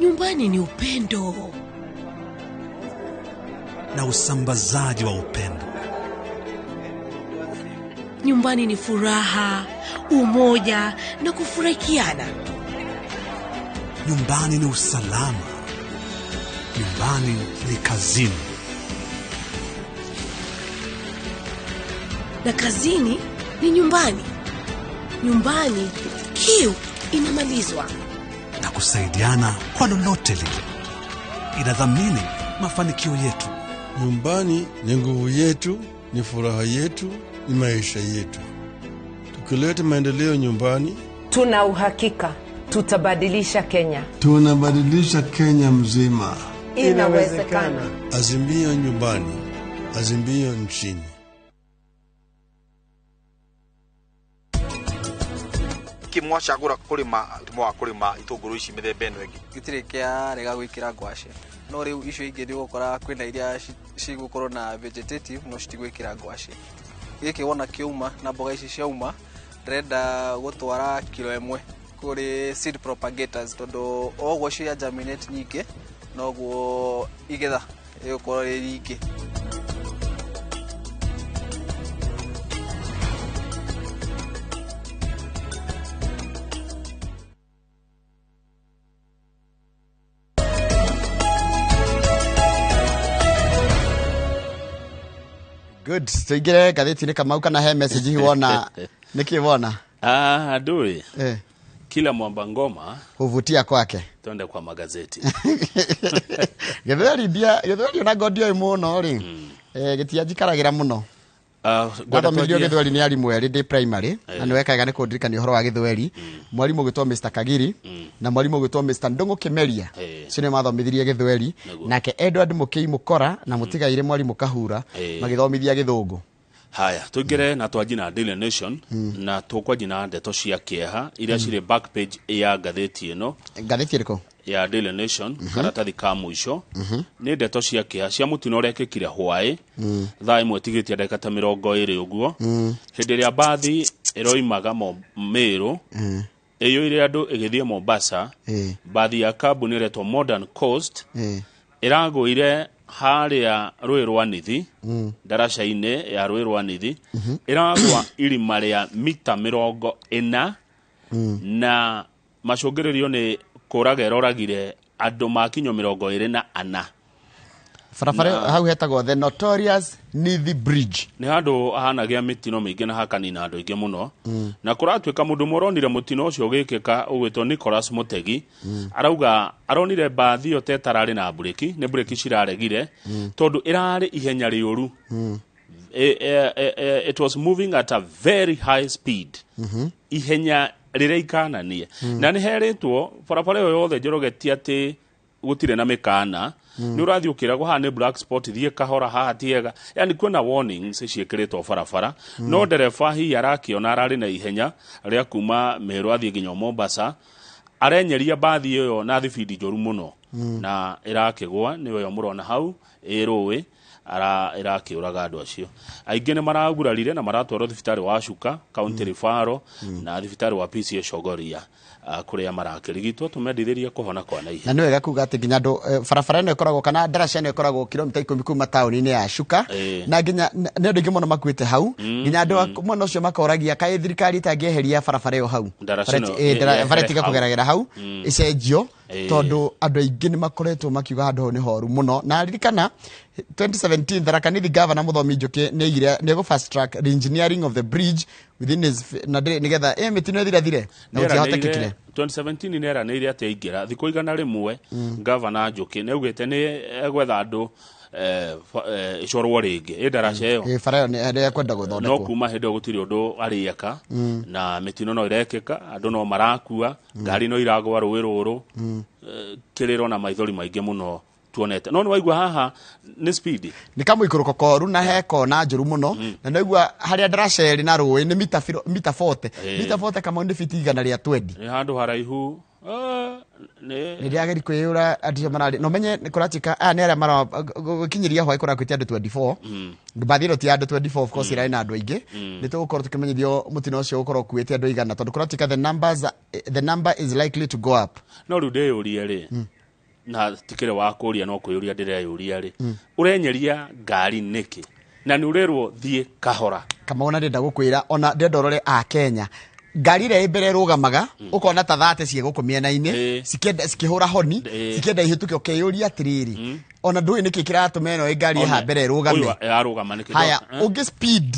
Nyumbani ni upendo na usambazaji wa upendo. Nyumbani ni furaha, umoja na kufurahikiana. Nyumbani ni usalama. Nyumbani ni kazini. Na kazini ni nyumbani. Nyumbani kiu inamalizwa. Na kusaidiana kwa lolote lile. Inadhamini mafanikio yetu. Nyumbani ni nguvu yetu, ni furaha yetu, ni maisha yetu. Tukileta maendeleo nyumbani, tuna uhakika tutabadilisha Kenya. Tunabadilisha Kenya mzima. Inawezekana. Azimio nyumbani, azimio nchini. Mwacagura kurima mwa kurima itunguru ici mithemba ĩno ĩngĩ gĩtirĩ kĩarega gwĩkĩra ngwacĩ no rĩu icio ingĩ nĩũgũkora kwĩna iria cigũkorwo na vegetative no citigwĩkĩra ngwacĩ. Gĩkĩ wona kĩauma na mboga ici ciauma ndĩrenda gũtwara kilo 1 kũrĩ seed propagators tondũ oguo cia germinate nyingĩ noguo igetha rĩgũkorwo rĩ rĩingĩ. Good. Tuingire ngathĩti-inĩ Kamau kana he message wona nĩkĩ wona? Adui. Kila mwamba ngoma huvutia kwake. Twende kwa magazeti. Gĩthweri ndia gĩthweri ona ngo ndioĩ mũno rĩ. Gĩtianjikaragira mũno. Gwathomithirio gĩthweri nĩ arimũ erĩ ndĩ primary na nĩ wekaga nĩ kũndirikania ũhoro wa gĩthweri. Mwarimũ ũgwĩtwo Mr Kagiri na mwarimũ ũgwĩtwo Mr Ndung'u Kĩmeria. Acio nĩo mathomithirie gĩthweri. Nake Edward Mũkĩi Mũkora na mũtigaire mwarimũ Kahura magĩthomithia gĩthũngũ. Haya, tuingire na twanji na Daily Nation na tukwanji na ndeto cia kĩeha iria cirĩ back page ya ngathĩti ĩno. Ngathĩti ĩrĩkũ? Ya Daily Nation, karatathi ka mũico. Nĩ ndeto cia kĩeha cia mũtino ũrĩa ũrekĩkire hwaĩ thaa 1 tigĩtie ndagĩka ta 20 ũguo. Hĩndĩ ĩrĩa mbathi ĩroimaga Meru ĩiyũire andũ ĩgĩthiĩ Mombasa, mbathi ya kambuni ĩretwo Modern Coast ĩragũire harĩa rũĩ rwa Nithi, ndaraca-inĩ ya rũĩ rwa Nithi, ĩragwa irima rĩa mita 40 na macũngĩrĩrio nĩ kũraga ĩroragire andũ makinyo 24. Barabara hau hetagwo the Notorious Nithi Bridge. Nĩ handũ hahanagia mĩtino mĩingĩ na hakanina andũ aingĩ mũno. Na kũratuĩka mũndũ ũmwe ũronire mũtino ũcio ũgĩkĩka ũgwĩtwo Nicholas Mutegi, arauga aronire mbathi ĩyo ta ĩtararĩ na mburĩki, nĩ mburĩki ciraregire tondũ ĩrarĩ ihenya rĩũru. It was moving at a very high speed. Ihenya rĩrĩa ikananie. Na nĩ herĩtwo barabara ĩyo yothe Njoroge ti atĩ gũtirĩ na mĩkana. Nĩ ũrathiĩ ũkĩragwo haha nĩ black spot, thiĩ kahora haha tiega, yani kwĩna warnings ciĩkĩrĩtwo barabara. No ndereba hihi arakĩona ararĩ na ihenya rĩa kuma Meru athiĩ nginya Mombasa, arenyeria mbathi ĩyo na thibindi njũru mũno na ĩrakĩgwa, nĩyo ĩyo mũrona hau ĩ rũĩ ĩrakĩũraga andũ acio. Aingĩ nĩ maragurarire na maratwarwo thibitarĩ wa Chuka County Referral na thibitarĩ wa PCA Chogoria kũrĩa marakĩrigitwo tũmendithĩrie kũhona kwa naihenya. Na nĩ wega kuga atĩ nginya andũ barabara ĩno ĩkoragwo kana ndaraca ĩno ĩkoragwo kilomita 10 kuma taũni-inĩ ya Chuka na nginya nĩ andũ aingĩ mũno makuĩte hau, nginya andũ a mwena ũcio makoragia kaĩ thirikari ĩtangĩeheria barabara ĩyo hau, bara ĩtiga kũgeragĩra hau ĩcenjio Tondũ andũ aingĩ nĩ makoretwo makiuga handũ hau nĩ horu mũno. Na ririkana 2017 Tharaka Nithi Governor Mũthomi Njũkĩ nĩ aigire nĩ egũ fast track reengineering of the bridge within his na nĩgetha mĩtino ĩthirathire na gũtiahotekekire. 2017 nĩ eranĩire atĩ aingĩra thikũ 100, Gavana Njũkĩ nĩ augĩte nĩ egwetha andũ ĩcorwo rĩngĩ ĩ ndaraca ĩyo. Ĩ bara ĩyo nĩ ekwenda No gũthondekwo. Kuma hĩndĩ ĩyo gũtirĩ ũndũ arĩeka, na mĩtino no ĩrekĩka, andũ no marakua, ngari no iragwa rũĩ rũrũ. Kĩrĩro na maithori maingĩ mũno tuonete, no nĩ waigua haha nĩ speed. Nĩ kamũikũrũko koru na he kona njũru mũno, na naigua harĩa ndaraca ĩrĩ na rũĩ nĩ mita 40. Mita 40 kamau nĩ fiti 120. Nĩ handũ haraihu. Nĩ Nĩ ndĩrageri kwĩyũra andũ acio mararĩ no menye nĩ kũratuĩka aya nĩ arĩa mara gũkinyĩria hwaĩ kũrakwĩte andũ 24. Mbathi ĩno ti ya andũ 24, of course, ĩrarĩ na andũ aingĩ. Nĩ tũgũkorwo tũkĩmenyithio mũtino ũcio ũgũkorwo ũkuĩte andũ igana, tondũ kũratuĩka the number is likely to go up. No rĩu ndĩyũrie rĩ, na tikĩrĩ wa kũria, no kwĩyũria ndĩreyũria rĩ, ũrenyeria ngari nĩkĩ na nĩ ũrerwo thiĩ kahora? Kamau, na ndĩrenda gũkwĩra ona ndĩrenda ũrore a Kenya ngari ĩrĩa ĩ mbere ĩrũgamaga, ũkona ta thate ciĩ gũkũ mĩena-inĩ cikĩenda cikĩhũra honi, cikĩenda ihĩtũke, ũkeyũria atĩrĩrĩ, ona ndũĩ nĩkĩ kĩratũma ĩno ĩ ngari ĩha mbere ĩrũgame. Ũyũ arũgama nĩkĩ? Haya, ũngĩ speed.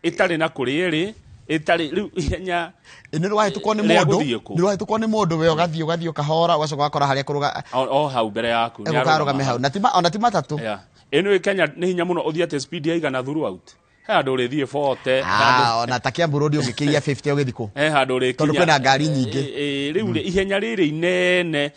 Ĩtarĩ na kũrĩa ĩrĩ ĩtarĩ rĩu ihenya. Nĩ rwahĩtũkwo nĩ Rĩa mũndũ. Gũthiĩ kũ? Nĩ rwahĩtũkwo nĩ mũndũ, we ũgathiĩ ũkahora, ũgacoka ũgakora harĩa kũrũga O hau mbere yaku nĩ egũkarũgame hau na ona ti matatũ. Yeah. Ĩno ĩ Kenya nĩ hinya mũno ũthiĩ atĩ speed ya 100 throughout. He handũ ũrĩthiĩ 40, he Ah, ona ta Kiambu Road ũngĩkĩria 50 ũgĩthiĩ kũ? He handũ ũrĩkinya. Tondũ kwĩna ngari nyingĩ. Rĩu rĩ, ihenya rĩrĩ inene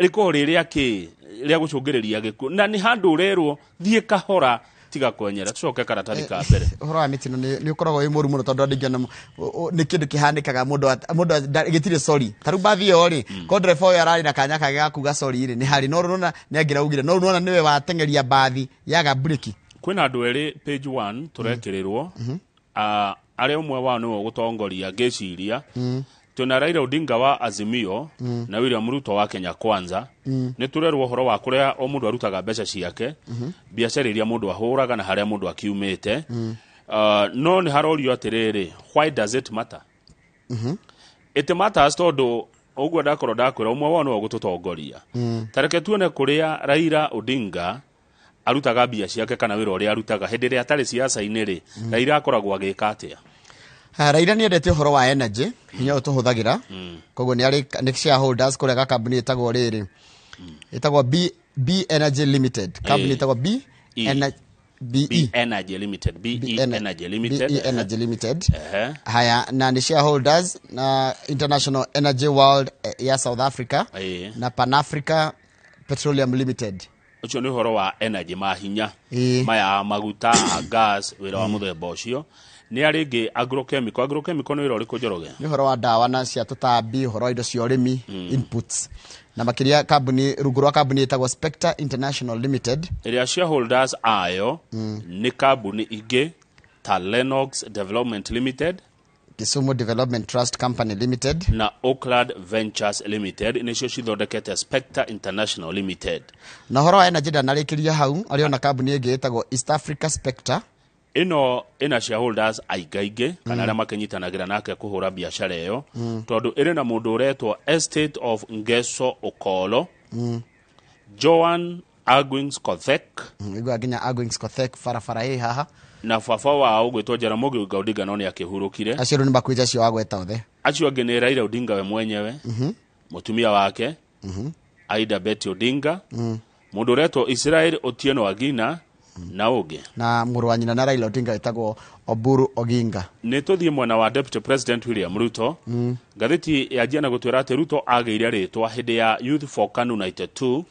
rĩkorwo rĩ rĩa kĩ rĩa gũcũngĩrĩria gĩkuũ, na nĩ handũ ũrerwo thiĩ kahora, tiga kwenyera. Tũcoke karatathi ka mbere. Ũhoro wa mĩtino nĩ ũkoragwo wĩ mũru mũno, tondũ andũ aingĩ ona nĩ kĩndũ kĩhanĩkaga mũndũ gĩtirĩ sorry. Ta rĩu mbathi ĩyo rĩ, ko ndereba ũyũ ararĩ na kanya kage ga kuga sorry rĩ, nĩ harĩ no rĩu nĩwona nĩ angĩraugire, no rĩu nĩwona nĩwe wateng'eria mbathi yaga breki. Kwĩna andũ erĩ page 1 tũrekĩrĩrwo. Ah, arĩa ũmwe wao nĩwe ũgũtongoria ngĩciria. Twĩna Raila Odinga wa Azimio na William Ruto wa Kenya Kwanza. Nĩ tũrerwo ũhoro wa kũrĩa o mũndũ arutaga mbeca ciake, biacara iria mũndũ ahũraga na harĩa mũndũ akiumĩte. No nĩ harorio atĩrĩrĩ, why does it matter? It matters tondũ ũguo ndakorwo ndakwĩra ũmwe wao nĩwe ũgũtũtongoria. Ta reke tuone kũrĩa Raila Odinga arutaga mbia ciake kana wĩra ũrĩa arutaga hĩndĩ ĩrĩa atarĩ siasa-inĩ rĩ. Raila akoragwo agĩka atĩa? Ah, Raila nĩ endete ũhoro wa energy, hinya ũyũ tũhũthagĩra. Koguo nĩ arĩ nĩ shareholders kũrĩa gakambuni ĩtagwo rĩrĩ ĩtagwo B Energy Limited, kambuni ĩtagwo B E. BE. B Energy Limited, BE Energy Limited. BE Energy Limited. Haya, na nĩ shareholders na International Energy World ya South Africa na Pan Africa Petroleum Limited. Ũcio nĩ ũhoro wa energy, mahinya maya maguta a gas, wĩra wa mũthemba ũcio. Nĩ arĩ ĩngĩ agrochemical. Agrochemical nĩ wĩra ũrĩkũ, Njoroge? Nĩ ũhoro wa ndawa na cia tũtambi, ũhoro wa indo cia ũrĩmi, inputs, na makĩria kambuni rungu rwa kambuni ĩtagwo Spectre International Limited. Ĩrĩa shareholders ayo nĩ kambuni ingĩ ta Lennox Development Limited, Kisumu Development Trust Company Limited na Oakland Ventures Limited, nĩcio cithondekete Spectre International Limited. Na ũhoro wa energy ndanarĩkĩria hau, arĩ ona kambuni ĩngĩ ĩtagwo East Africa Spectre. Ĩno ĩna shareholders aingaingĩ kana arĩa makĩnyitanagĩra nake kũhũra biacara ĩyo, tondũ ĩrĩ na mũndũ ũretwo Estate of Ngeso Okolo, Joan Agwins Kothek. Igua nginya Agwins Kothek barabara ĩ haha. Na baba wao gwĩtwo Jaramogi Oginga Odinga, no nĩ akĩhurũkire. Acio rĩu nĩ makuĩte, acio wagweta othe. Acio angĩ nĩ Raila Odinga we mwenyewe, mũtumia wake Aida Betty Odinga, mũndũ ũretwo Israel Otieno Agina na ũngĩ. Na mũrũ wa nyina na Raila Odinga wĩtagwo Oburu Oginga. Nĩ tũthiĩ mwena wa Deputy President William Ruto. Ngathĩti yanjia na gũtwĩra atĩ Ruto agĩire rĩtwa hĩndĩ ya Youth for KANU 92,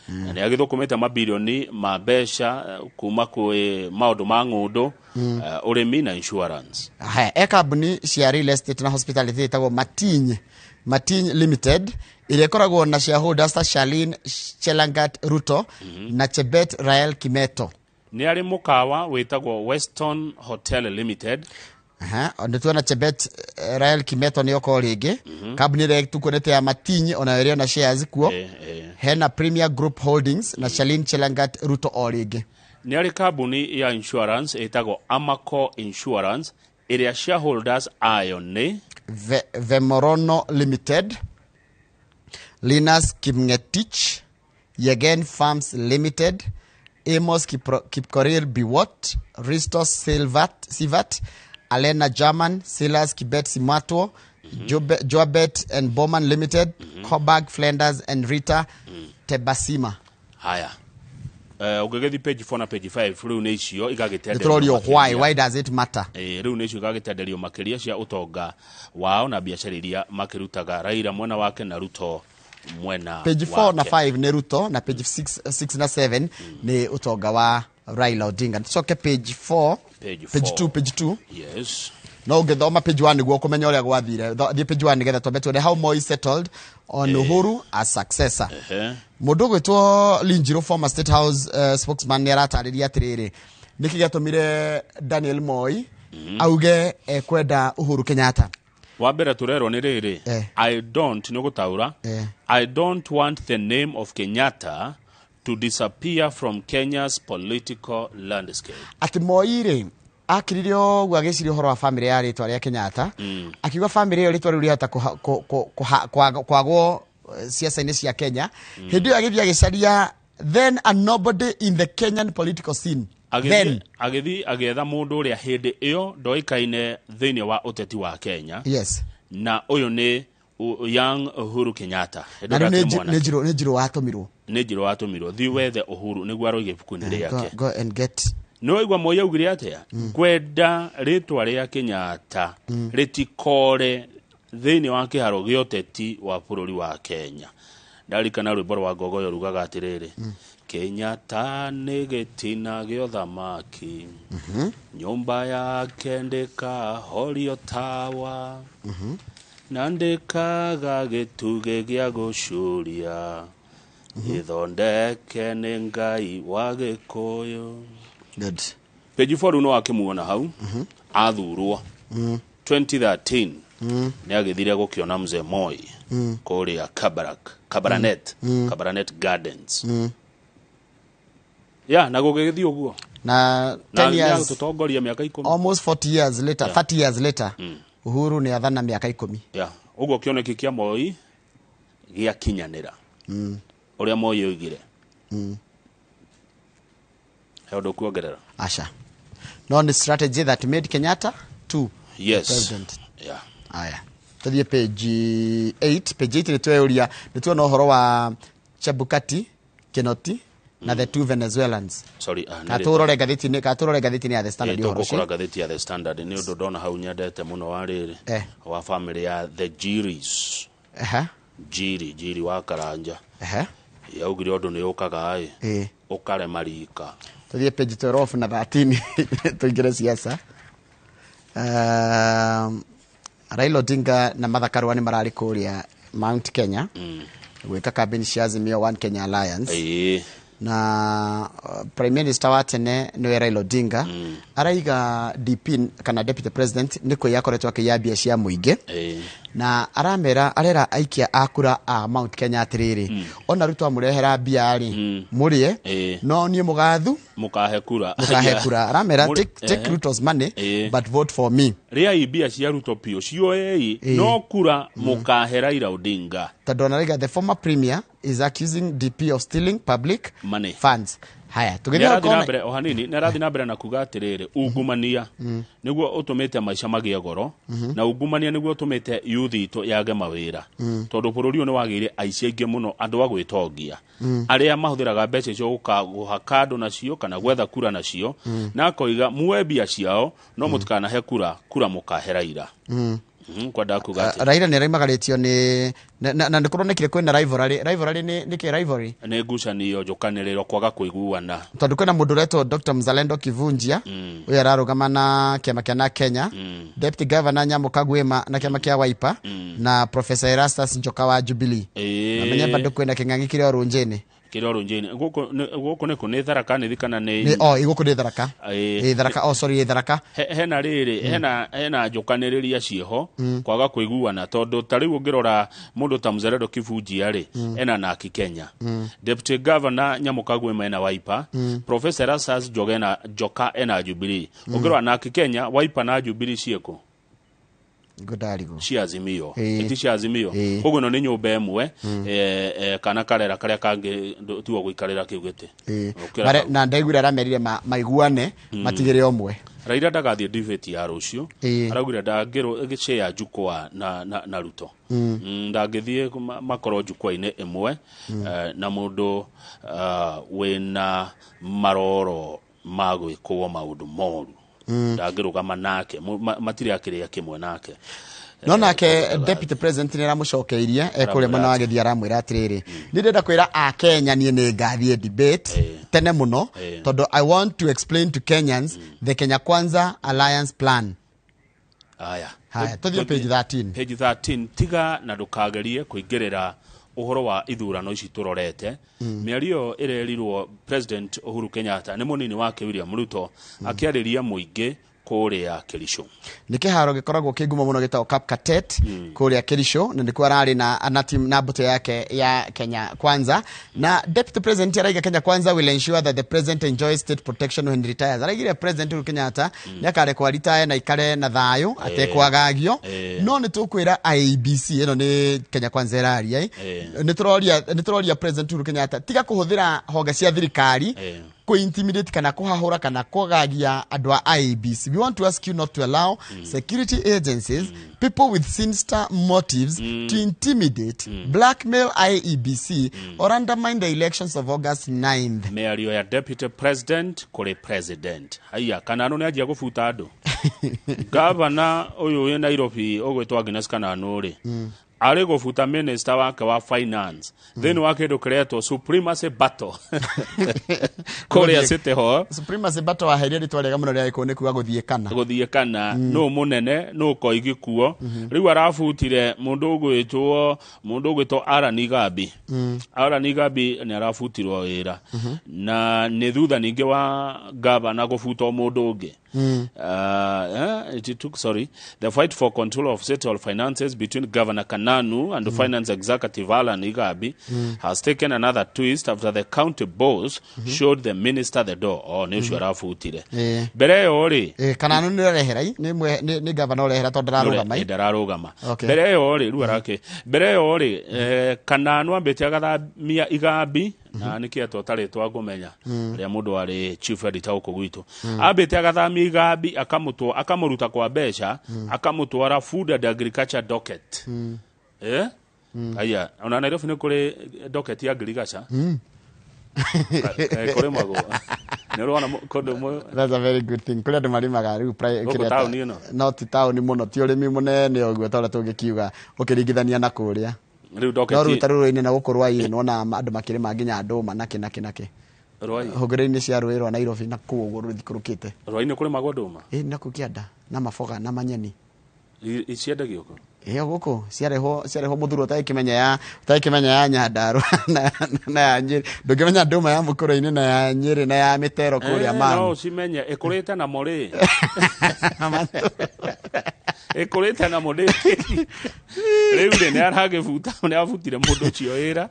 na nĩ agĩthũkũmĩte mabilioni ma mbeca kuma kwĩ maũndũ ma ng'ũndũ, ũrĩmi na insurance. Haya, e kambuni cia real estate na hospitality ĩtagwo Matiny Limited, ĩrĩa ĩkoragwo na shareholders ta Charlene Chelangat Ruto na Chebet Rael Kimeto. Nĩ arĩ mũkawa wĩtagwo Weston Hotel Limited. Aha, nĩ tuona Chebet Rael Kimeto nĩ oko rĩngĩ. Kambuni ĩrĩa tukuonete ya Matiny ona ĩrĩ ona shares kuo. Hena Premier Group Holdings na Charlene Chelangat Ruto o rĩngĩ. Nĩ arĩ kambuni ya insurance ĩtagwo Amaco Insurance, ĩrĩa shareholders ayo nĩ Vemorono Limited. Linus Kipngetich, Yegen Farms Limited, Amos Kipkorir Biwott, Risto Sivat, Alena German, Silas Kibet Simatwo, Joabet and Bowman Limited, Coburg Flanders and Rita Tebasima. Haya. Ũngĩgĩthiĩ page 4 na page 5 rĩu nĩ icio igagĩtenderio Nĩtũrorio why makĩria. Why does it matter? Rĩu nĩ icio igagĩtenderio makĩria cia ũtonga wao na biacara iria makĩrutaga, Raila mwena wake na Ruto mwena Page 4 na wake. 5 nĩ Ruto na page 6 na 7 nĩ ũtonga wa Raila Odinga. Tucoke page 4. Page Page 4. 2, page 2. Yes. No ũngĩthoma page 1 nĩguo kũmenya ũrĩa gwathire. Thiĩ page 1 nĩgetha twambe tuone how Moi settled on Uhuru as successor. Mũndũ ũgwĩtwo Linjiro, former State House spokesman, nĩ aratarĩria atĩrĩrĩ, nĩkĩ gĩatũmire Daniel Moi auge ekwenda Uhuru Kenyatta. Wa mbere tũrerwo nĩ rĩrĩ, I don't, nĩ gũtaũra, "I don't want the name of Kenyatta to disappear from Kenya's political landscape." Atĩ Moi rĩ, akirire ũguo agĩciria ũhoro wa famĩlĩ ya rĩtwa rĩa Kenyatta, akiuga famĩlĩ ĩyo rĩtwa rĩu rĩahota kwagwo ciaca-inĩ cia Kenya. Hĩndĩ ĩyo agĩthiĩ agĩcaria then a nobody in the Kenyan political scene then. Agĩthiĩ agĩetha mũndũ ũrĩa hĩndĩ ĩyo ndoĩkaine thĩinĩ wa ũteti wa Kenya, na ũyũ nĩ young Uhuru Kenyatta. Hĩndĩ Na ĩyo rĩu akĩrĩ nĩ mwanake. Nĩ Njirũ watũmirwo. Nĩ Njirũ watũmirwo, thiĩ wethe Uhuru, nĩguo aroiga ibuku-inĩ Go, rĩake. go and get. Nĩ waigua Moi augire atĩa? Ngwenda rĩtwa rĩa Kenyatta rĩtikore thĩinĩ wa kĩharo gĩa ũteti wa bũrũri wa Kenya. Ndarikana rwĩmbo rwa Ngogoyo rugaga atĩrĩrĩ, Kenyatta nĩ gĩtina gĩa ũthamaki, nyũmba yake ndĩkahorio tawa, na ndĩkaga gĩtugĩ gĩa gũcuria, gĩthondeke nĩ Ngai wa Gĩkũyũ. Good. Page 4 rĩu no akĩmuona hau athurwo 2013, nĩ agĩthire gũkĩona mzee Moi kũrĩa Kabarak, Kabarnet, Kabarnet Gardens, ya na gũgĩgĩthiĩ ũguo. Na Na 10 years, tũtongoria mĩaka 10. Almost 40 years later, 30 years later, Uhuru nĩ athana mĩaka 10. Ya ũguo kĩoneki kĩa Moi gĩakinyanĩra, ũrĩa Moi oigire. He ũndũ kuongerera? Aca, no nĩ strategy that made Kenyatta to president. Aya, tũthiĩ page 8. Page 8 nĩ tweyũria, nĩ tuona ũhoro wa Chebukati, Kinoti na the two Venezuelans. Sorry, ah, nĩ Katũrore ngathĩti-inĩ, katũrore ngathĩti-inĩ ya The Standard ũhoro tũgũkora ũcio. Ngathĩti ya The Standard nĩ ũndũ ndona hau nyendete mũno wa rĩrĩ, wa family ya the Jiris. Jiri, Jiri wa Karanja, yaugire ũndũ nĩ ũkaga ĩ ũkarema rika. Tũthiĩ page 12 na 13, tũingĩre siasa. Raila Odinga na Martha Karua nĩ mararĩ kũrĩa Mount Kenya gwĩka campaign cia Azimio One Kenya Alliance, na prime minister wa tene nĩwe Raila Odinga araiga DP kana deputy president nĩ kũiya akoretwo akĩiya mbia cia mũingĩ, na aramera, arera aikia a kura a Mount Kenya atĩrĩrĩ, ona Ruto amũrehera mbia rĩ, mũrĩe, no niĩ mũgathu mũkahe kura. Mũkahe kura. Aramera, take Ruto's money but vote for me. Rĩai mbia cia Ruto piũ cioei, no kura mũkahe Raila Odinga. Tondũ ona the former premier is accusing DP of stealing public money funds. Haya, tũgĩthiĩ nĩ arathiĩ na ũkona mbere o hanini, nĩ arathiĩ na mbere na kuga atĩrĩrĩ, ungumania nĩguo ũtũmĩte maica magĩe goro, na ungumania nĩguo ũtũmĩte youth itũ yage mawĩra, tondũ bũrũri ũyũ nĩ wagĩire aici aingĩ mũno, andũ a gwĩtongia, arĩa mahũthĩraga mbeca icio gũka gũhaka andũ nacio kana gwetha kura nacio, na akoiga muoe mbia ciao no mũtikanahe kura, kura mũkahe Raila. Kwendaga kuga atĩ Raila nĩ araimagarĩtio nĩ na nĩ kũronekire kwĩna rivalry. Rivalry nĩ kĩ rivalry? Nĩ ngucanio, njũkanĩrĩro, kwaga kũiguana. Tondũ kwĩna mũndũ ũretwo Dr. Mzalendo Kivunjia, ũyũ ararũgama na kĩama kĩa na Kenya, Deputy Governor Nyamu Kagwema na kĩama kĩa Wiper, na Professor Erastus Njoka wa Jubilee. Namenye bado kwĩna kĩng'ang'i kĩrĩa Orunjĩnĩ. Kĩrĩa Orunjĩnĩ gũkũ gũkũ nĩkũ? Nĩ Tharaka Nithi kana nĩ Nĩ o igũkũ nĩ Tharaka. Ĩ Tharaka, oh sorry, ĩ Tharaka. Hena rĩrĩ, hena njũkanĩrĩria ciĩho, kwaga kũiguana, tondũ ta rĩu ũngĩrora mũndũ ta Mzalendo Kibunjia rĩ, ena naki Kenya, Deputy Governor Nyamu Kagwema ena Wiper, Professor Erastus Njoga ena, Njoka ena Jubilee. Ũngĩrora naki Kenya, Wiper na Jubilee ciĩkũ? Ndarigwo. Cia Azimio. Ĩĩ. Ti cia Azimio. Ĩĩ. Koguo ĩno nĩ nyũmba ĩmwe, kana karera karĩa kangĩ tiwe gũikarĩra kĩu gĩtĩ. Ĩĩ. Gũkĩra hau. Na ndaiguire aramerire maiguane matigĩre ũmwe. Raila ndagathiĩ debate ya rũciũ. Ĩĩ. Araugire ndangĩshare jukwaa na Ruto. Ndangĩthiĩ makorwo jukwaa-inĩ ĩmwe na mũndũ wĩna maroro ma gwĩkwo maũndũ moru. Ndangĩrũgama nake. Matirĩ akĩrĩa kĩmwe nake. No nake deputy president nĩ aramũcokeirie ekũrĩa mwena wa Gĩthiĩ, aramwĩra atĩrĩrĩ, nĩ ndĩrenda kwĩra akenya niĩ nĩ ngathiĩ debate tene mũno tondũ I want to explain to Kenyans the Kenya Kwanza Alliance plan. Aya. Haya, tũthiĩ page 13. Page 13. Tiga na ndũkagerie kũingĩrĩra ũhoro wa ithurano ici tũrorete. Mĩario ĩrerirwo President Uhuru Kenyatta nĩ mũnini wake William Ruto akĩarĩria mũingĩ kũrĩa Kericho. Nĩ kĩharo gĩkoragwo kĩ ngumo mũno gĩtagwo Kapkatet kũrĩa Kericho, na nĩkuo ararĩ na team na mbũtũ yake ya Kenya Kwanza. Na deputy president araiga Kenya Kwanza will ensure that the president enjoys state protection when he retires. Araigire President Uhuru Kenyatta nĩ akarekwo aritaya na ikare na thayũ atekwagagio. No nĩ tũkwĩra IEBC, ĩno nĩ Kenya Kwanza ĩraria, nĩ tũroria President Uhuru Kenyatta tiga kũhũthĩra honge cia thirikari kũ-intimidate kana kũhahũra kana kwagagia andũ a IEBC. We want to ask you not to allow security agencies, people with sinister motives to intimidate, blackmail IEBC or undermine the elections of August 9th. Mĩario ya deputy president kũrĩ president. Haiya, Kananu nĩ anjia gũbuta andũ. Gavana ũyũ wĩ Nairobi ũgwĩtwo Agnes Kananu rĩ, arĩ gũbuta minister wake wa finance thĩinĩ wa kĩndũ kĩretwo supremacy battle kũrĩa City Hall. Supremacy battle waheire rĩtwa rĩega mũno rĩa gĩkũyũ, nĩ kuga gũthiĩ kana. Gũthiĩ kana nũ mũnene nũ koigi kuo. Rĩu arabutire mũndũ ũgwĩtwo Aran Igambi. Aran Igambi nĩ arabutirwo wĩra na nĩ thutha ningĩ wa gavana gũbutwo mũndũ ũngĩ. It took, sorry, the fight for control of state hall finances between Governor Kananu and the finance executive Alan Igabi has taken another twist after the county boss showed the minister the door. Oh, nĩ ũcio arabutire. Mbere ĩyo rĩ, Kananu nĩ ũrehera i nĩ gavana ũrehera tondũ ndararũgama i. Ndararũgama. Okay. Mbere ĩyo rĩ, rĩu arake mbere ĩyo rĩ, Kananu ambĩte agathamia Igambi na nĩkĩ etwo tarĩtwa ngũmenya rĩa mũndũ warĩ chief editor gũkũ gwitũ. Ambĩte agathamia Igambi akamũtwa akamũruta kwa mbeca akamũtwara food and agriculture docket. Aya, ona Nairobi nĩ kũrĩ docket ya ngirigaca. Kũrĩmagwo nĩ ũrona kũndũ That's a very good thing. Kũrĩ andũ marĩmaga rĩu Gũkũ kĩrĩa taũni ĩno? No ti taũni mũno, ti ũrĩmi mũnene ũguo ta ũrĩa tũngĩkiuga ũkĩringithania na kũrĩa. Rĩu docket No rĩu ta rũrũ-inĩ na gũkũ rwai-inĩ nĩwona andũ makĩrĩma nginya ndũma nakĩ nakĩ nakĩ. Rwai? Hũngĩrĩ-inĩ cia rũĩ rwa Nairobi na kũu ũguo rũthikũrũkĩte. Rwai-inĩ kũrĩmagwo ndũma? Ĩ, nakũu kĩanda na maboga na manyeni. Ciendagio kũ? Ĩyo gũkũ ciarehwo mũthuro ũtagĩkĩmenya ya Nyandarũa na ya Nyĩrĩ, ndũngĩmenya ndũma ya mũkũrũ-inĩ na ya Nyĩrĩ na ya mĩtero kũrĩa No Maru. ũcimenye ĩkũrĩte namo rĩ, ĩkũrĩte namo ndĩ rĩu rĩ, nĩ aragĩbuta, nĩ abutire mũndũ ũcio wĩra,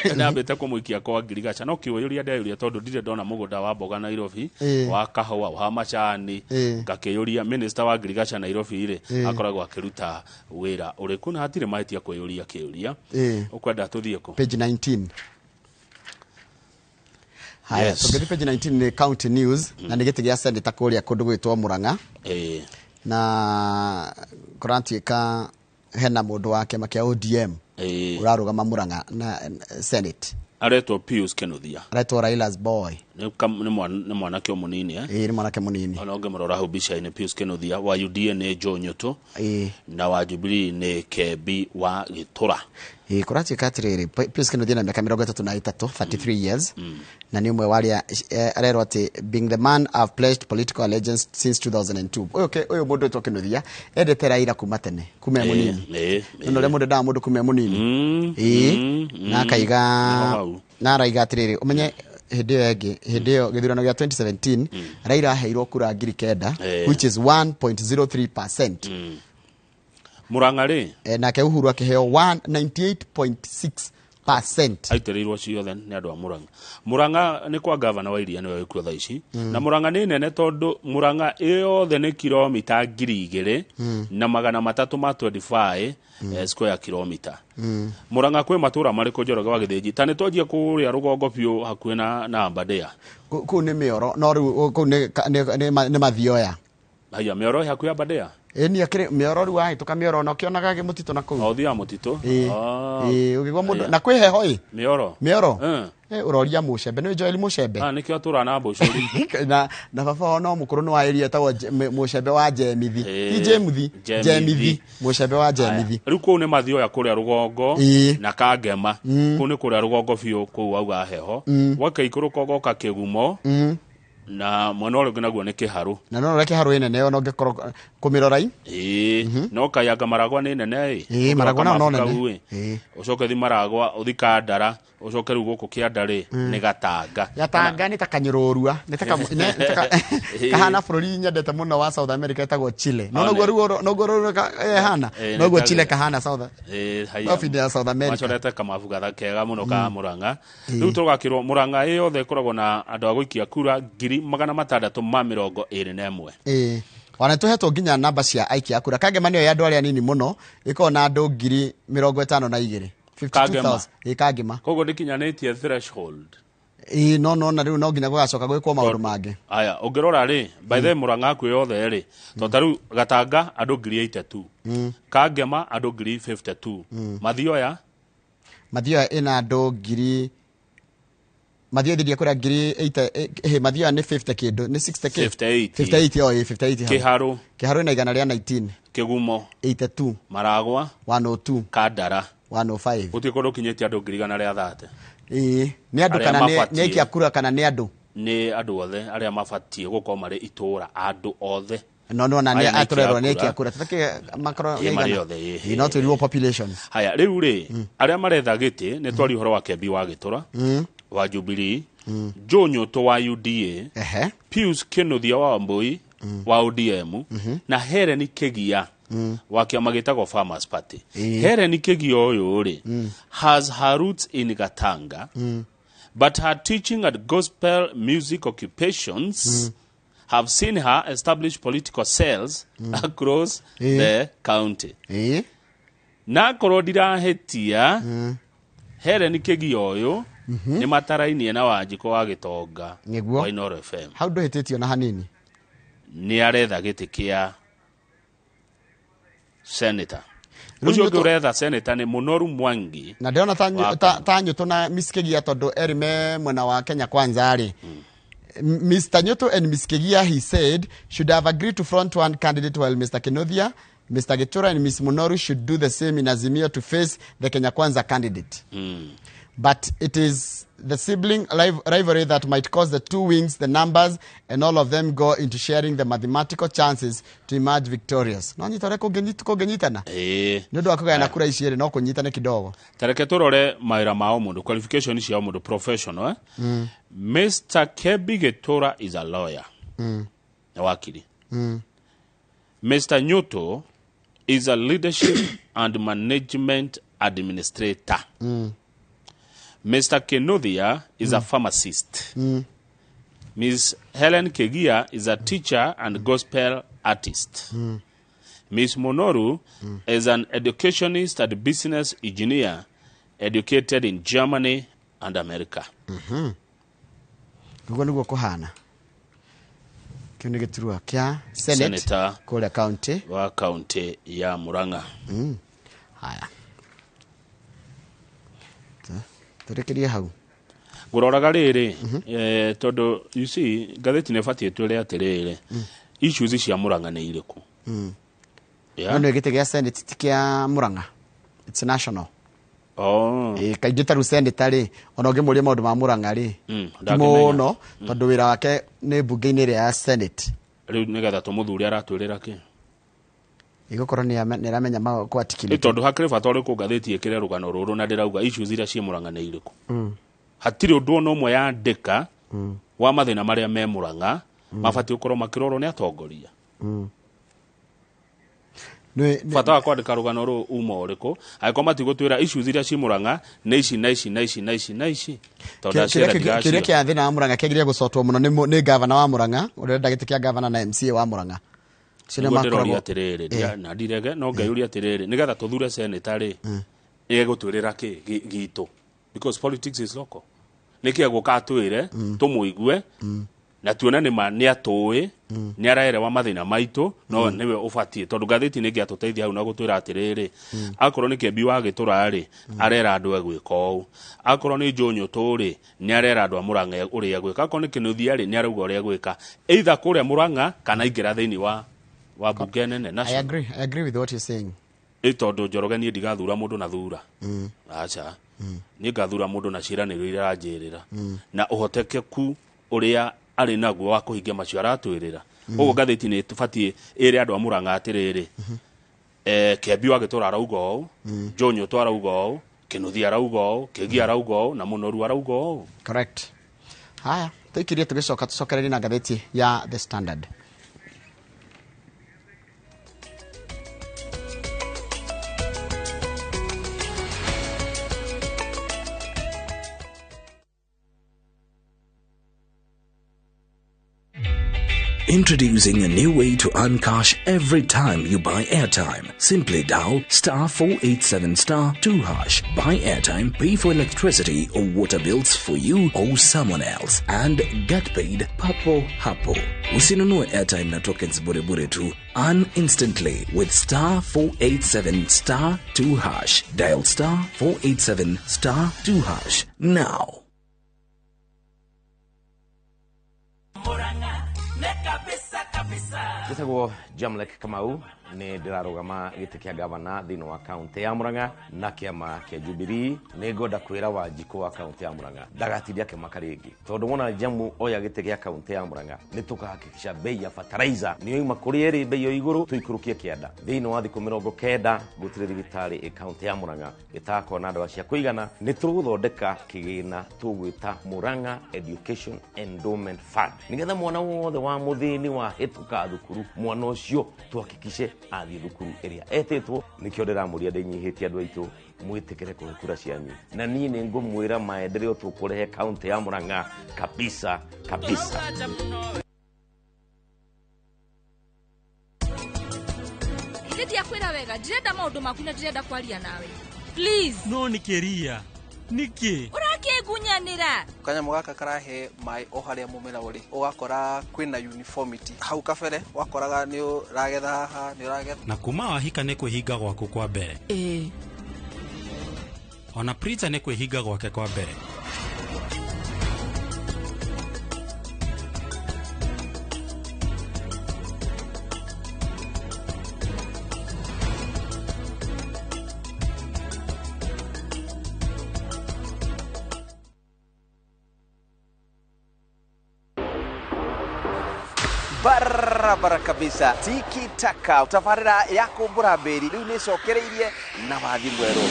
nĩ ambĩte kũmũikia kwa ngirigaca. No kĩũyũria ndeyũria tondũ ndirĩ ndona mũgũnda wa mboga Nairobi, wa kahũa, wa macani. Ngakĩyũria minister wa ngirigaca Nairobi rĩ, akoragwo akĩruta wĩra ũrĩkũ? Na hatirĩ mahĩtia kwĩyũria kĩũria. Ũkwenda tũthiĩ kũ? Page 19. Haya. Tũngĩthiĩ page 19 nĩ county news na nĩ gĩtĩ gĩa senator kũrĩa kũndũ gwĩtwo Murang'a na kũratuĩka hena mũndũ wa kĩama kĩa ODM ũrarũgama Murang'a na senate. Aretwo Pius Kinuthia. Aretwo Raila's boy. Nĩ mwanake o mũnini, eh? Ĩĩ, nĩ mwanake mũnini. Ona ũngĩmũrora hau mbica-inĩ, Pius Kinuthia wa UDA nĩ Joe Nyutu na wa Jubilee nĩ Kebi wa Gĩtũra. Ĩĩ, kũratuĩka atĩrĩrĩ, Pius Kinuthia na mĩaka 33, 33 years, na nĩ ũmwe wa arĩa arerwo atĩ being the man I've pledged political allegiance since 2002. Ũyũ mũndũ wĩtwo Kinuthia endete Raila kuma tene, kuma e mũnini. Nĩ ũrĩa mũndũ endaga mũndũ kuma e mũnini. Na akaiga Nĩho hau. Na araiga atĩrĩrĩ, ũmenye hĩndĩ ĩyo ĩngĩ, hĩndĩ ĩyo gĩthurano gĩa 2017, Raila aheirwo kura 9,000, which is 1.03%. Murang'a rĩ? Nake Uhuru akĩheo 198.6 percent. Aitĩrĩirwo ciothe nĩ andũ a Murang'a. Murang'a nĩ kwa gavana wa Iria nĩwe wĩkuo thaa ici. Na Murang'a nĩ nene tondũ Murang'a yothe nĩ kilomita 2,325 square kilometer. Murang'a kwĩ matũra marĩkũ, Njoroge wa Gĩthĩnji? Ta nĩ twanjie kũrĩa rũgongo biũ hakuhĩ na Aberdare. Kũu nĩ Mĩoro, no rĩu kũu nĩ Mathioya. Haya, Mĩoro ĩ hakuhĩ Aberdare? Ĩ ni akĩrĩ Mĩoro, rĩu wahĩtũka Mĩoro na ũkĩonaga mũtitũ na kũu. O ũthiaga mũtitũ? Ĩĩ. Ah. Ĩĩ, ũkĩgwa mũndũ Haya. na kwĩ heho ĩ. Mĩoro. Mĩoro. Ũroria Mũcembe, nĩ Joel Mũcembe. Ah, nĩkĩo atũra na mbũcũri. Na baba wao no mũkũrũ nĩ wa area ĩtagwo Mũcembe wa Jemithi. Ti Jemuthi, Jemithi. Jemithi, Mũcembe wa Jemithi. Rĩu kũu nĩ Mathioya kũrĩa rũgongo na Kangema. Kũu nĩ kũrĩa rũgongo biũ, kũu wauga heho. Wakaikũrũka ũgoka Kĩgumo na mwena ũrĩa ũngĩ naguo nĩ Kĩharũ. Na no ũrĩa Kĩharũ ĩ nene ona ũngĩkorwo kũmĩrora i. Ĩĩ, no kayanga Maragwa nĩ nene ĩ. Ĩĩ, Maragwa nayo no nene. Kau ĩ. Ũcoke thi Maragwa, ũthi Kandara, ũcoke rĩu gũkũ kĩanda rĩ nĩ Gatanga. Gatanga nĩ ta kanyũrũrua, nĩ ta kahana bũrũri nyendete mũno wa South America ĩtagwo Chile. No Ah, noguo rĩu noguo rĩu ĩhana. Nĩ Noguo Chile kahana South Haya. Mabu-inĩ ya South America. Macorete kamabu gatha kega mũno ka Murang'a. Rĩu tũgakĩrwo Murang'a ĩ yothe ĩkoragwo na andũ a gũikia kura 621,000. Ĩĩ. Ona tũhetwo nginya namba cia aikia a kura. Kangema nĩyo ya andũ arĩa anini mũno, ĩkoragwo na andũ 52,000. 52,000. Ĩĩ, Kangema. Koguo ndĩkinyanĩtie threshold. Ĩĩ, no no na rĩu no nginya gũgacoka gwĩkwo maũndũ mangĩ. Aya, ũngĩrora rĩ, by the way Murang'a kwĩ yothe rĩ, to ta rĩu Gatanga andũ 82,000. Kangema andũ 52,000. Mathioya Mathioya ĩna andũ ngiri, Mathioya ĩthirie kũrĩa ngiri 80, Mathioya nĩ 50 kĩndũ, nĩ 60 k. 58. 58, oh, ĩĩ, 58 hau. Kĩharũ. Kĩharũ ĩna 119. Kĩgumo 82. Maragwa 102. Kandara 105. Gũtirĩ kũndũ ũkinyĩtie andũ 130,000. Ĩĩ, nĩ andũ Arĩa kana nĩ mabatiĩ. nĩ aikia kura kana nĩ andũ? Nĩ andũ othe arĩa mabatiĩ gũkorwo marĩ itũũra, andũ othe. No no na nĩ Aya nĩ aikia atũrerwo nĩ kura. aikia kura. Tũtakĩ makorwo Ĩĩ, nĩ marĩ igana. othe, ĩĩ. Ĩĩ, no twĩrirwo population. Haya, rĩu rĩ, arĩa maretha gĩtĩ nĩ twari ũhoro wa Kembi wa Gĩtũra wa Jubilee, Joe Nyũtũ wa UDA, Pius Kĩnuthia wa Wambui wa ODM na Helen Kĩgia wa kĩama gĩtagwo Farmers Party. Helen Kĩgia ũyũ rĩ has her roots in Gatanga, but her teaching at gospel music occupations have seen her establish political cells across the county. Na akorwo ndirahĩtia, Helen Kĩgia ũyũ nĩ matarainie na Wanjikũ wa Gĩtonga Nĩguo. wa Inooro FM. Hau ndũhĩtĩtio na hanini. Nĩ aretha gĩtĩ kĩa senator. Rĩu Ũcio ũngĩ ũretha senator nĩ Mũnoru Mwangi. Na ndĩrona Wa ta Nyũtũ na Miss Kĩgia tondũ erĩ me mwena wa Kenya Kwanza rĩ. Mr. Nyutu and Ms. Kigia, he said, should have agreed to front one candidate while Mr. Kinuthia, Mr. Gitura and Ms. Munoru should do the same in Azimio to face the Kenya Kwanza candidate. But it is the sibling rivalry that might cause the two wings, the numbers, and all of them go into sharing the mathematical chances to emerge victorious. No nyita ũrĩa kũngĩnyitana? Ĩĩ. Nĩ ũndũ wa kũgayana kura ici erĩ no kũnyitane kidogo. Tareke tũrore mawĩra ma o mũndũ, qualification cia o mũndũ, professional, eh? Mr. Kebi Gitura is a lawyer. Nĩ wakiri. Mr. Nyuto is a leadership and management administrator. Mr. Kinuthia is a pharmacist. Ms. Helen Kegia is a teacher and gospel artist. Ms. Monoru is an educationist and business engineer educated in Germany and America. Ũguo nĩguo kũhana. Kĩu nĩ gĩturwa kĩa Senate Senator kũrĩa county. Wa county ya Murang'a. Haya. Tũrĩkĩrie hau. Ngũroraga rĩrĩ, tondũ you see ngathĩti nĩ ĩbatiĩ twĩre atĩrĩrĩ, issues cia Murang'a nĩ irĩkũ? Yeah. No nĩ gĩtĩ gĩa Senate ti kĩa Murang'a. It's national. Oh. Ĩĩ, kaingĩ ta rĩu senator rĩ, ona ũngĩmũria maũndũ ma Murang'a rĩ, ti Ndangĩmenya. mũno tondũ wĩra wake nĩ mbunge-inĩ ĩrĩa ya Senate. Rĩu nĩgetha tũmũthure aratwĩrĩra kĩ? Ĩgũkorwo nĩ aramenya kwa Ĩ articulate. tondũ hakĩrĩ bata ũrĩkũ ngathĩti ĩkĩre rũgano rũrũ na ndĩrauga issues iria ciĩ Murang'a nĩ irĩkũ? Hatirĩ ũndũ ona ũmwe yandĩka wa mathĩna marĩa me Murang'a mabatiĩ gũkorwo makĩrorwo nĩ atongoria. Bata wa kwandĩka rũgano rũu uma ũrĩkũ angĩkorwo matigũtwĩra issues iria ci Murang'a nĩ ici na ici na ici na ici na ici, tondũ ndaciĩra Kĩrĩa ndigacioya. kĩa thĩna wa Murang'a kĩagĩrĩire gũcotwo mũno nĩ gavana wa Murang'a ũrĩa ũrenda gĩtĩ kĩa gavana na MCA wa Murang'a. Acio nĩo Nĩguo ndĩroria makoragwo atĩrĩrĩ, na ndirege no ngeyũria atĩrĩrĩ, nĩgetha tũthure senator rĩ, ĩgũtwĩrĩra kĩ gitũ, because politics is local. Nĩkĩ egũka atwĩre tũmũigue na tuone nĩ ma nĩ atũĩ, nĩ araerewa mathĩna maitũ, no nĩwe ũbatiĩ, tondũ ngathĩti nĩ ĩngĩatũteithia hau na gũtwĩra atĩrĩrĩ, akorwo nĩ Kĩambi wa Gĩtũra rĩ, arera andũ egwĩka ũũ, akorwo nĩ Njũnyũtũ rĩ, nĩ arera andũ a Murang'a ũrĩa egwĩka, akorwo nĩ Kĩnuthia rĩ, nĩ arauga ũrĩa egwĩka, either kũrĩa Murang'a kana aingĩra thĩinĩ wa bunge nene I national. agree, I agree with what you're saying. Ĩ tondũ Njoroge niĩ ndigathura mũndũ na thura, aca, niĩ ngathura mũndũ na ciĩranĩro iria aranjĩrĩra na ũhotekeku ũrĩa arĩ naguo wa kũhingia macio aratwĩrĩra. Koguo ngathĩti nĩ tũbatiĩ ĩre andũ a Murang'a atĩrĩrĩ, Kĩambi wa Gĩtũra arauga ũũ, Njũnyũtũ arauga ũũ, Kĩnuthia arauga ũũ, Kĩgia arauga ũũ, na Mũnoru arauga ũũ. Correct. Haya, tũikirie tũgĩcoka tũcokererie na ngathĩti ya The Standard. Introducing a new way to earn cash every time you buy airtime. Simply dial star 487 star 2 hash. Buy airtime, pay for electricity or water bills for you or someone else, and get paid papo hapo. Usinunue airtime na tokens bure bure tu. Earn instantly with star 487 star 2 hash. Dial star 487 star 2 hash now. Njĩtagwo Jamlek Kamau, nĩ ndĩrarũgama gĩtĩ kĩa gavana thĩinĩ wa kaunti ya Murang'a na kĩama kĩa Jubilee. Nĩ ngwenda kwĩra Wanjikũ wa kaunti ya Murang'a ndagatinde akĩmaka rĩngĩ, tondũ wona Jamu oya gĩtĩ gĩa kaunti ya Murang'a nĩ tũkahakikisha bei ya fertilizer nĩ yoima kũrĩa ĩrĩ bei ya igũrũ tũikũrũkie kĩanda. Thĩinĩ wa thikũ 90 gũtirĩ thibitarĩ ĩ kaunti ya Murang'a ĩtagakorwo na ndawa cia kũigana. Nĩ tũgũthondeka kĩgĩna tũgwĩta Murang'a Education Endowment Fund, nĩgetha mwana wothe wa mũthĩni wa hĩtũka thukuru, mwana ũcio tuhakikishe athiĩ thukuru ĩrĩa etĩtwo. Nĩkĩo ndĩramũria ndĩnyihĩtie andũ aitũ mwĩtĩkĩre kũhe kura cianyu, na niĩ nĩ ngũmwĩra maendeleo tũkũrehe kaunti ya Murang'a kabisa kabisa. Ithe ndiakwĩra wega, ndirenda maũndũ maku na ndirenda kwaria nawe, please. No nĩkĩ ria nĩkĩ Ũrakĩngunyanĩra? Kanyamũ gaka karahe maĩ o harĩa mũmera ũrĩ, ũgakora kwĩna uniformity. Hau kabere wakoraga nĩ ũragetha haha, nĩ ũragetha. Na kuma wahika nĩ kwĩhinga gwaku kwa mbere. Ĩĩ. Ona Prita nĩ kwĩhinga gwake kwa mbere. Barabara kabisa, tiki taka tabarĩra ya kũmbũra mbĩri rĩu nĩ ĩcokereirie na wathi mwerũ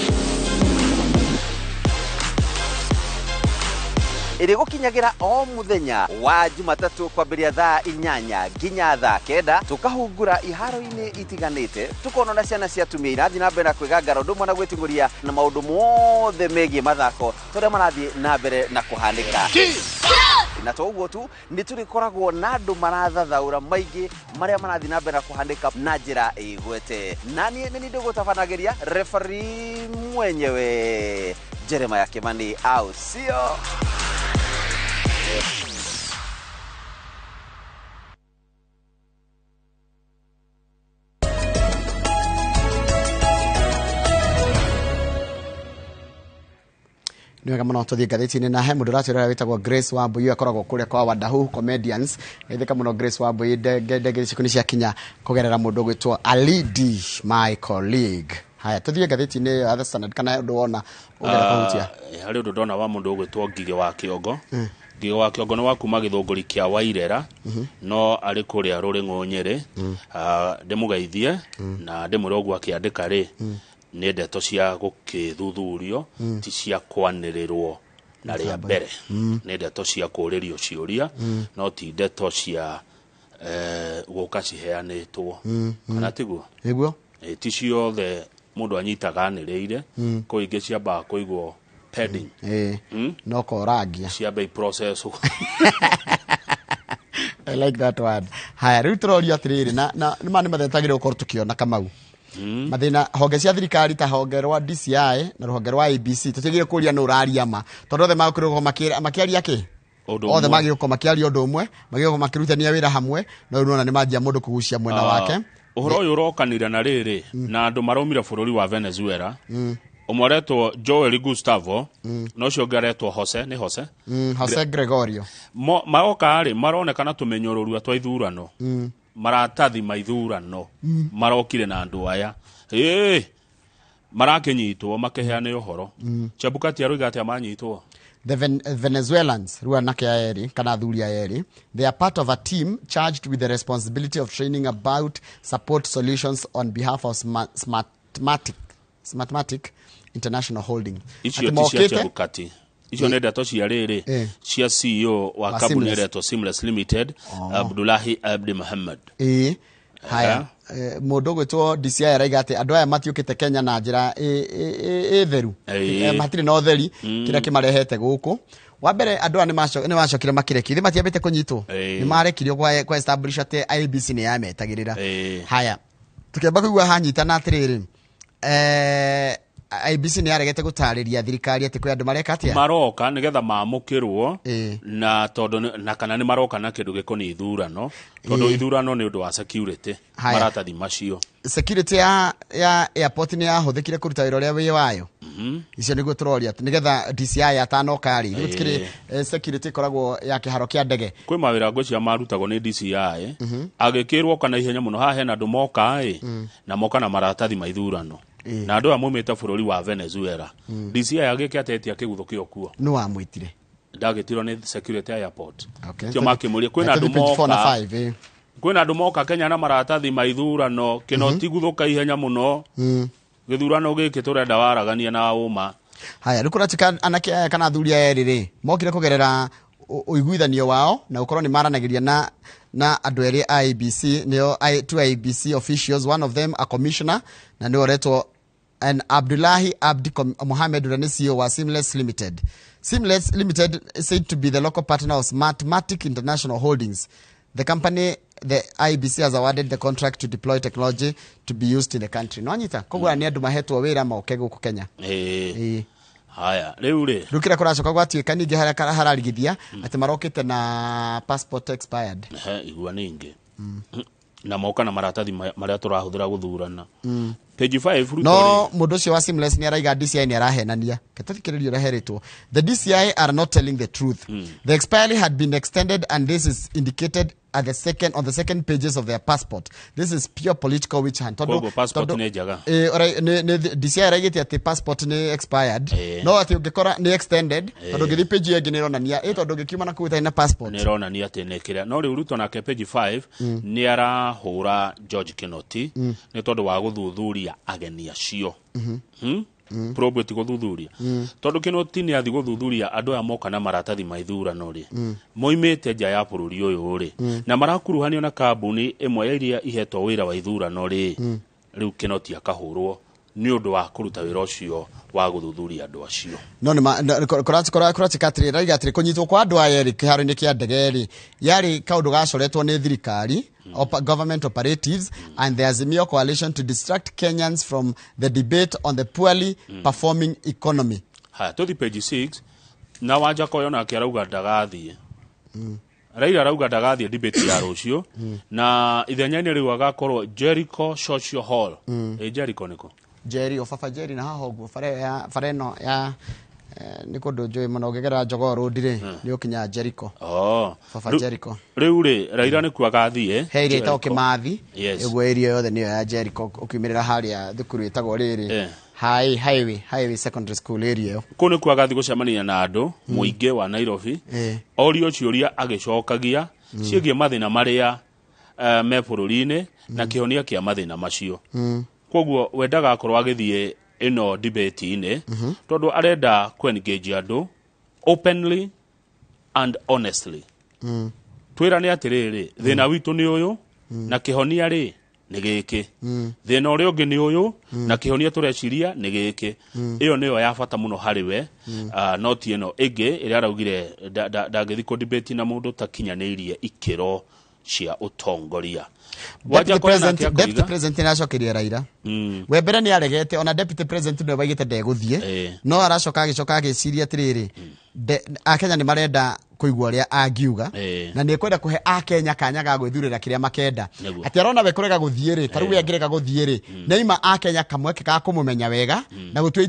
ĩrĩ gũkinyagĩra o mũthenya wa Jumatatũ kwambĩrĩria thaa 8 nginya thaa 9, tũkahungura iharo-inĩ itiganĩte, tũkona ũrĩa ciana cia atumia irathiĩ na mbere na kwĩgangara ũndũ ũmwe na gwĩting'ũria na maũndũ mothe megiĩ mathako tũrĩa marathiĩ na mbere na kũhanĩka. Na to ũguo tu, nĩ tũrĩkoragwo na andũ marathathaũra maingĩ marĩa marathiĩ na mbere na kũhanĩka na njĩra ĩgwete. Na niĩ nĩ niĩ ndĩgũtabanagĩria referee mwenyewe Jeremiah Kimani, au sio? Nĩ wega mũno tũthiĩ ngathĩti-inĩ na he mũndũ ũratwĩrora wĩtagwo Grace Wambui, akoragwo kũrĩa kwa Wadahu Comedians. Geithĩka mũno Grace Wambui, ndengere ciaku nĩ ciakinya kũgerera mũndũ ũgwĩtwo Alidi, my colleague. Haya, tũthiĩ ngathĩti-inĩ ya The Standard, kana he ũndũ wona ũngĩenda kũhutia? Harĩ ũndũ ndona wa mũndũ ũgwĩtwo Ngigĩ wa Kĩongo. Ngigĩ wa Kĩongo nĩ wa kuma Gĩthũngũri kĩa Wairera, no arĩ kũrĩa Rũrĩng'ũ Nyĩrĩ. Ndĩmũgeithie na ndĩmwĩre ũguo akĩandĩka rĩ, nĩ ndeto cia gũkĩthuthurio, ti cia kwanĩrĩrwo na rĩa mbere. Nĩ ndeto cia kũũrĩrio ciũria, no ti ndeto cia gũka ciheanĩtwo, kana tiguo? Nĩguo. Ti ciothe mũndũ anyitaga anĩrĩire. Kwĩ ingĩ ciambaga kũigwo pending. No korangia. Ciambe process. I like that word. Haya, rĩu tũrorio atĩrĩrĩ, na nĩ ma nĩ mathĩna twagĩrĩirwo gũkorwo tũkĩona, Kamau. Mathĩna honge cia thirikari ta honge rwa DCI na rũhonge rwa IEBC, tũtiagĩrĩire kũria nũ ũraria ma, tondũ othe magĩrĩirwo gũkorwo makĩaria kĩ? Ũndũ Othe ũmwe. magĩrĩirwo gũkorwo makĩaria ũndũ ũmwe, magĩrĩirwo gũkorwo makĩrutania wĩra hamwe, no rĩu nona nĩ manjia mũndũ kũgucia mwena wake. Ũhoro ũyũ ũrokanire na rĩrĩ na andũ maraumire bũrũri wa Venezuela. Ũmwe aretwo Joel Gustavo, na ũcio ũngĩ aretwo Jose, nĩ Jose. Jose Gregorio. Maroka rĩ, maronekana tũmenyũrũrua twa ithurano, maratathi ma ithurano. Marokire na andũ aya ĩĩ marakĩnyitwo makĩheane ũhoro. Chebukati aroiga atĩa manyitwo? The Venezuelans, rĩu anake aya erĩ kana athuri aya erĩ, they are part of a team charged with the responsibility of training about support solutions on behalf of Smartmatic International Holding. Icio Atĩ ti cia mokĩte- Chebukati, icio nĩ ndeto cia rĩrĩ cia CEO wa Wa kambuni Seamless. ĩretwo Seamless Limited, Abdullahi Abdi Muhammad. Ĩĩ, haya, mũndũ ũgwĩtwo DCI araiga atĩ andũ aya matiũkĩte Kenya na njĩra ĩ theru. Hatirĩ na ũtheri. Kĩrĩa kĩmarehete gũkũ, wa mbere, andũ aya nĩ macokire makĩrekio, ithe matiambĩte kũnyitwo. Nĩ marekirio kwa establish atĩ IEBC nĩ yametagĩrĩra. Haya, tukĩamba kũigua hanyitana atĩrĩrĩ, IEBC nĩ yaregete gũtarĩria thirikari atĩ kwĩ andũ mareka atĩa. Maroka nĩgetha mamũkĩrwo na tondũ na kana nĩ maroka na kĩndũ gĩkoniĩ ithurano, tondũ ithurano nĩ ũndũ wa security. Haya. Maratathi macio. Security ya airport nĩ yahũthĩkire kũruta wĩra ũrĩa wĩ wayo. Icio nĩguo tũroria atĩ nĩgetha DCI atanoka rĩ, gũtikĩrĩ security ĩkoragwo ya kĩharo kĩa ndege. Kwĩ mawĩra ngwĩciria marutagwo nĩ DCI, agĩkĩrwo kana ihenya mũno haha hena andũ moka ĩ na moka na maratathi ma ithurano, na andũ aya maumĩte bũrũri wa Venezuela. DCI agĩke atetia kĩguthũkio kuo. Nĩ wamwĩtire? Ndagĩtirwo nĩ security ya airport. Okay. Tio makĩmũria kwĩna andũ Tũthiĩ page 4 na moka 5, ĩ. Kwĩna andũ moka Kenya na maratathi ma ithurano kĩno tiguthũka ihenya mũno. Gĩthurano gĩkĩ tũrenda waragania na ũma. Haya, rĩu kũratuĩka anake aya kana athuri aya erĩ rĩ, mokire kũgerera ũiguithanio wao na gũkorwo nĩ maranagĩria na andũ erĩ a IEBC, nĩo two IEBC officials, one of them a commissioner na nĩwe ũretwo and Abdullahi Abdi Mohammed, ũrĩa nĩ CEO wa Seamless Limited. Seamless Limited is said to be the local partner of Smartmatic International Holdings, the company the IEBC has awarded the contract to deploy technology to be used in the country. No anyita koguo aya nĩ andũ mahetwo wĩra moke gũkũ Kenya. Ĩĩ. Haya, rĩu rĩ, Rĩu kĩrĩa kũracoka gwatuĩka ningĩ harĩa hararigithia atĩ marokĩte na passport expired. He igua ningĩ na moka na maratathi marĩa tũrahũthĩra gũthurana. Page 5, Ruto. No mũndũ ũcio wa Seamless nĩ araiga DCI nĩ arahenania. Ketũthikĩrĩrio ũrĩa heritwo. The DCI are not telling the truth. The expiry had been extended and this is indicated at the second on the second pages of their passport. This is pure political witch hunt. Koguo passport nĩ njega. Ĩ, DCI araigĩte atĩ passport nĩ expired, no atĩ ũngĩkora nĩ extended, tondũ ũngĩthiĩ page ĩyo ĩngĩ nĩ ĩronania ĩ, tondũ ũngĩkiuma na kũu ũtarĩ na passport. Nĩ ĩronania atĩ nĩ kĩrĩa, no rĩu Ruto nake page 5 nĩ arahũra George Kinoti nĩ tondũ wa gũthuthuria ageni acio. Probe ti gũthuthuria, tondũ Kinoti nĩ athi gũthuthuria andũ aya moka na maratathi ma ithurano rĩ, moimĩte nja ya bũrũri ũyũ rĩ, na marakuruhanio na kambuni ĩmwe ya iria ihetwo wĩra wa ithurano rĩ. Rĩu Kinoti akahũrwo nĩ ũndũ wa kũruta wĩra ũcio wa gũthuthuria andũ acio. No nĩ kũratuĩka atĩrĩ, raiga atĩrĩ, kũnyitwo kwa andũ aya erĩ kĩharo-inĩ kĩa ndege rĩ, yarĩ kaũndũ gacoretwo nĩ thirikari, government operatives and the Azimio coalition to distract Kenyans from the debate on the poorly performing economy. Haya, tũthi page 6 na Wanjakoyo nake arauga ndagathiĩ. Raila arauga ndagathiĩ debate ya rũciũ, na ithenya-inĩ rĩu agakorwo Jericho Social Hall. Ĩ Jericho nĩkũ? Jerry o baba Jerry na haha ũguo bara ĩyo ya bara ĩno ya nĩ kũndũ njũĩ mũno, ũngĩgerera Jogoo Road rĩ, nĩ ũkinyaga Jericho. Oh. Baba Jericho. Rĩu rĩ, Raila nĩkuo agathiĩ. He area ĩtagwo Jericho. Kimathi. Ũguo area yothe nĩyo ya Jericho, ũkiumĩrĩra harĩa thukuru ĩtagwo rĩrĩ Highway Secondary School, area ĩyo. Kũu nĩkuo agathiĩ gũcemania na andũ, mũingĩ wa Nairobi, orio ciũria agĩcokagia ciĩgiĩ mathĩna marĩa me bũrũri-inĩ na kĩhonia kĩa mathĩna macio. Koguo we ndagakorwo agĩthiĩ ĩno debate-inĩ, tondũ arenda kũ-engage andũ openly and honestly. Twĩrane atĩrĩrĩ, thĩna witũ nĩ ũyũ na kĩhonia rĩ Nĩ gĩkĩ thĩna ũrĩa ũngĩ nĩ ũyũ na kĩhonia tũreciria nĩ gĩkĩ. Ĩyo nĩyo ya bata mũno harĩ we. Ah, no ti ĩno ĩngĩ ĩrĩa araugire ndangĩthiĩ kũ debate na mũndũ ũtakinyanĩirie ikĩro cia ũtongoria. Deputy Wanjakoya President, nake Deputy akoiga President nĩ aracokeria Raila. We mbere nĩ aregete, ona Deputy President nĩwe waigĩte ndegũthiĩ, no aracoka agĩcoka agĩciria atĩrĩrĩ, Akenya nĩ marenda kũigua ũrĩa angiuga na nĩ ekwenda kũhe Akenya kanya ga gwĩthurĩra kĩrĩa makenda. Nĩguo. Atĩ arona we kũrega gũthiĩ rĩ, tarĩu we angĩrega gũthiĩ rĩ, nĩ aima Akenya kamweke ga kũmũmenya wega na gũtua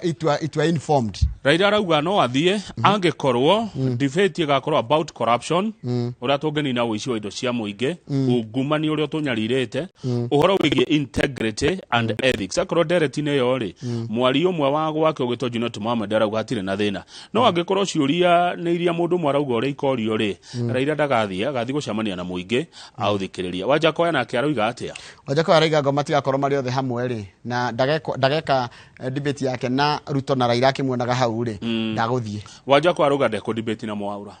itua itua informed. Raila arauga no athiĩ angĩkorwo debate ĩgakorwo about corruption, ũrĩa tũngĩnina ũici wa indo cia mũingĩ, ungumania ũrĩa ũtũnyarirĩte, ũhoro wĩgiĩ integrity and ethics. Akorwo ndereti-inĩ ĩyo rĩ, mwaria ũmwe wa gwake ũgĩtwo Junet Mohamed arauga hatirĩ na thĩna, no angĩkorwo ciũria nĩ iria mũndũ ũmwe arauga ũrĩa ikorio rĩ, Raila ndagathiĩ, agathiĩ gũcemania na mũingĩ aũthikĩrĩria. Wanjakoya nake aroiga atĩa? Wanjakoya araiga ngo matigakorwo marĩ othe hamwe rĩ, na ndageka debate yake na Ruto na Raila akĩmuonaga hau rĩ, ndagũthiĩ. Wanjakoya arauga ndekũ debate na Mwaura,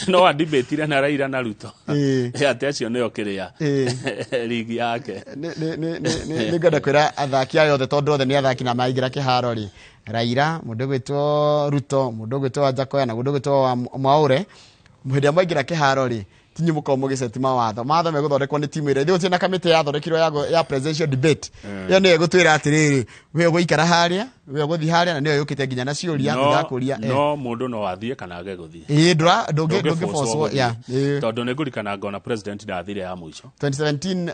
no adibetire na Raila na Ruto. Atĩ acio nĩo kĩrĩa ligi yake. Nĩ ngwenda kwĩra athaki aya othe, tondũ othe nĩ athaki na maingĩra kĩharo rĩ, Raila, mũndũ ũgwĩtwo Ruto, mũndũ ũgwĩtwo Wanjakoya na mũndũ ũgwĩtwo Mwaure, hĩndĩ ĩrĩa mwaingĩra kĩharo rĩ, tinyu mũkorwo mũgĩceti mawatho. Mawatho megũthondekwo nĩ timu ĩrĩa ithuĩ gũtirĩ na kamĩtĩ yathondekirwo ya presidential debate. Ĩyo nĩyo ĩgũtwĩra atĩrĩrĩ, we ũgũikara harĩa, we ũgũthiĩ harĩa, na nĩyo yũkĩte nginya na ciũria tũgakũria. No mũndũ no athiĩ kana age gũthiĩ. Ĩĩ, Ndũngĩ ndũngĩ force force gũthiĩ. Yeah, ĩĩ. Tondũ nĩ ngũririkana ngona president ndathire ya mũico. 2017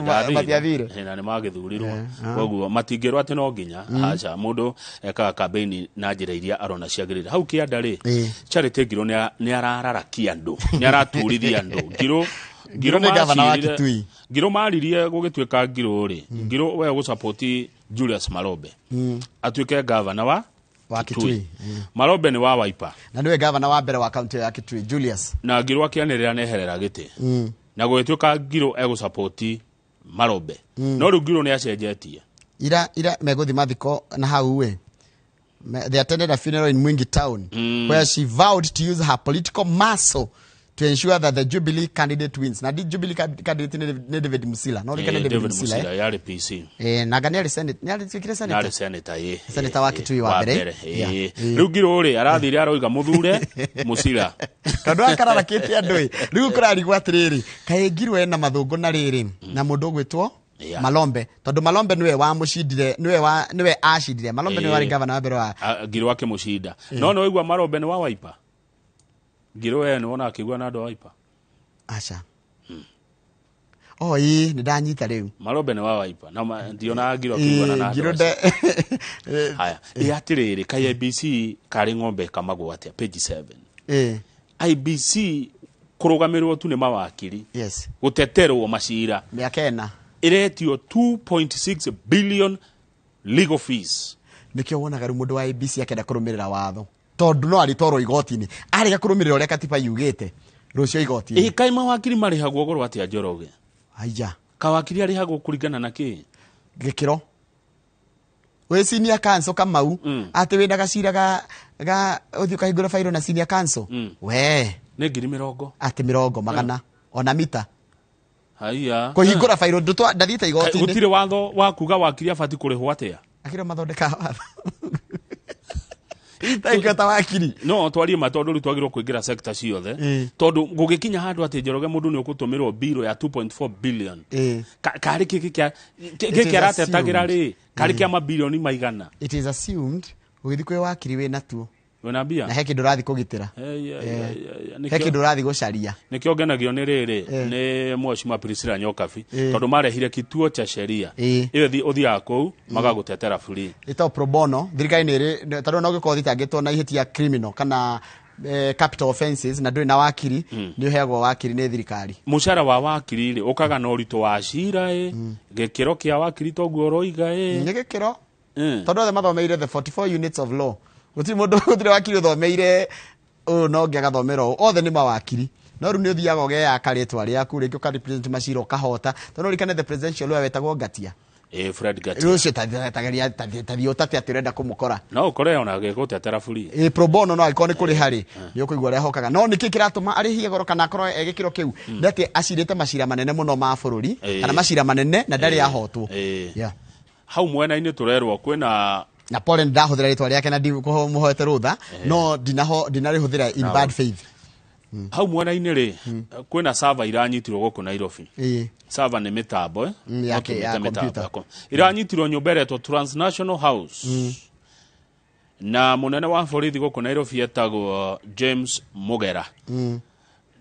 Ndathire. matiathire. Na nĩ magĩthurirwo, koguo matingĩrwo atĩ no nginya. Aca, mũndũ ekaga campaign na njĩra iria arona ciagĩrĩire. Hau kĩanda rĩ, Charity Ngirũ nĩ arararakia andũ, nĩ araturithia andũ. Ngirũ Ngirũ nĩ gavana wa Kitui. Ngirũ maririe gũgĩtuĩka Ngirũ rĩ, Ngirũ we gũsupport Julius Malombe atuĩke gavana wa wa Kitui. Malombe nĩ wa Wiper. Na nĩwe gavana wa mbere wa kaunti ya Kitui, Julius. Na Ngirũ akĩanĩrĩra neherera gĩtĩ na gũgĩtuĩka Ngirũ egũsupport Malombe. No rĩu Ngirũ nĩ acenjetie. Ira megũthi mathiko na hau ĩ. They attended a funeral in Mwingi town where she vowed to use her political muscle to ensure that the Jubilee candidate wins. Na di Jubilee candidate nĩ David Musila. No rikane David David Musila. Musila yarĩ PC. Na anga nĩ arĩ senate, nĩ arĩ senator. Narĩ senator, ĩ. Senator wa Kitui wa mbere. Yeah. Rĩu Ngirũ rĩ arathire aroiga mũthure Musila. Tondũ akararakĩte andũ ĩ, rĩu kũrarigwo atĩrĩrĩ, kaĩ Ngirũ ena mathũngũ na rĩrĩ na mũndũ ũgwĩtwo Malombe, tondũ Malombe nĩwe wamũcindire, nĩwe acindire. Malombe nĩwe warĩ gavana wa mbere wa Ah, Ngirũ akĩmũcinda. No nĩ waigua Malombe nĩ wa Wiper. Ngirũ we nĩ wona akĩigua na andũ a Wiper? Aca. Oh, ĩĩ, nĩ ndanyita rĩu. Malombe nĩ wa Wiper na ndionaga Ngirũ akĩiguana na andũ Ngirũ acio. Haya, ĩ atĩrĩrĩ, kaĩ IBC karĩ ng'ombe ĩkamagwo atĩa? Page 7. IBC kũrũgamĩrĩrwo tu nĩ mawakiri, gũteterwo macira mĩaka 4, ĩretio 2.6 billion legal fees. Nĩkĩo wonaga rĩu mũndũ wa ABC akĩenda kũrũmĩrĩra watho, tondũ no arĩtwarwo igoti-inĩ arega kũrũmĩrĩra ũrĩa katiba yugĩte, rũcio igoti-inĩ. Ĩ kaĩ mawakiri marĩhagwo goro atĩa, Njoroge? Aya. Kawakiri arĩhagwo kũringana na kĩ? Gĩkĩro wĩ senior counsel Kamau, atĩ wĩna gacira ga ũthiĩ ũkahingũra bairo na senior counsel we nĩ 80,000. Atĩ mĩrongo magana ona mita. Haiya. Kũhingũra bairo ndathiĩte igoti-inĩ. Gũtirĩ watho wa kuga wakiri abati kũrĩhwo atĩa? Akĩrĩ mathondekaga watho. Thank ta wakiri. No twarie ma, tondũ rĩu twagĩrĩirwo kũingĩra sector ciothe, tondũ gũgĩkinya handũ atĩ Njoroge mũndũ nĩ ũgũtũmĩrwo biro ya 2.4 billion. Karĩ kĩ kĩa It gĩkĩ is aratetagĩra assumed. rĩ, karĩ kĩa mabilioni maigana? It is assumed ũgĩthiĩ kwĩ wakiri wĩ natuo wĩna mbia na he kĩndũ ũrathiĩ kũgitĩra. He kĩndũ ũrathiĩ gũcaria. Nĩkĩo ngenagio nĩ rĩrĩ nĩ mheshimiwa Priscilla Nyokabi, tondũ marehire kituo cha sheria. Ĩyo ũthiaga kũu magagũtetera free. Ĩtagwo pro bono. Thirikari nĩ ĩrĩ tarĩu no ũngĩkorwo ũthitangĩtwo na ihĩtia criminal kana capital offenses na ndũrĩ na wakiri, nĩ ũheagwo wakiri nĩ thirikari. Mũcara wa wakiri rĩ ũkaga na ũritũ wa cira ĩ gĩkĩro kĩa wakiri toguo ũroiga ĩ? Nĩ gĩkĩro, tondũ othe mathomeire the 44 units of law. Gũtirĩ mũndũ, gũtirĩ wakiri ũthomeire ũyũ no ũngĩ agathomera ũũ, othe nĩ mawakiri. No rĩu nĩ ũthiaga ũgeyaka rĩtwa rĩaku, rĩngĩ ũka represent macira ũkahota, tondũ ũrikane the presidential lawyer wetagwo Ngatia. Ĩ Fred Gatia. Rĩu ũcio tageria tathiĩ ũtate atĩ ũrenda kũmũkora. No ũkore ona agĩgũtetera buri. Ĩ pro bono no angĩkorwo nĩ kũrĩha rĩ, nĩ ũkũigua ũrĩa hokaga. No nĩkĩ kĩratũma arĩhie goro kana akorwo e gĩkĩro kĩu? Nĩ atĩ acirĩte macira manene mũno ma bũrũri, kana macira manene na ndarĩ ahotwo. Yeah. Hau mwena-inĩ tũrerwo kwĩna na pole ndahũthĩra rĩtwa rĩake na ndikũmũhoete rũtha, no ndinaho ndinarĩhũthĩra in bad faith. Hau mwena-inĩ rĩ, kwĩna server iranyitirwo gũkũ Nairobi. Server nĩ mĩtambo, eh? Ya No ya tũmĩte mĩtambo computer. ya iranyitirwo nyũmba ĩretwo Transnational House na mũnene wa borithi gũkũ Nairobi etagwo James Mugera.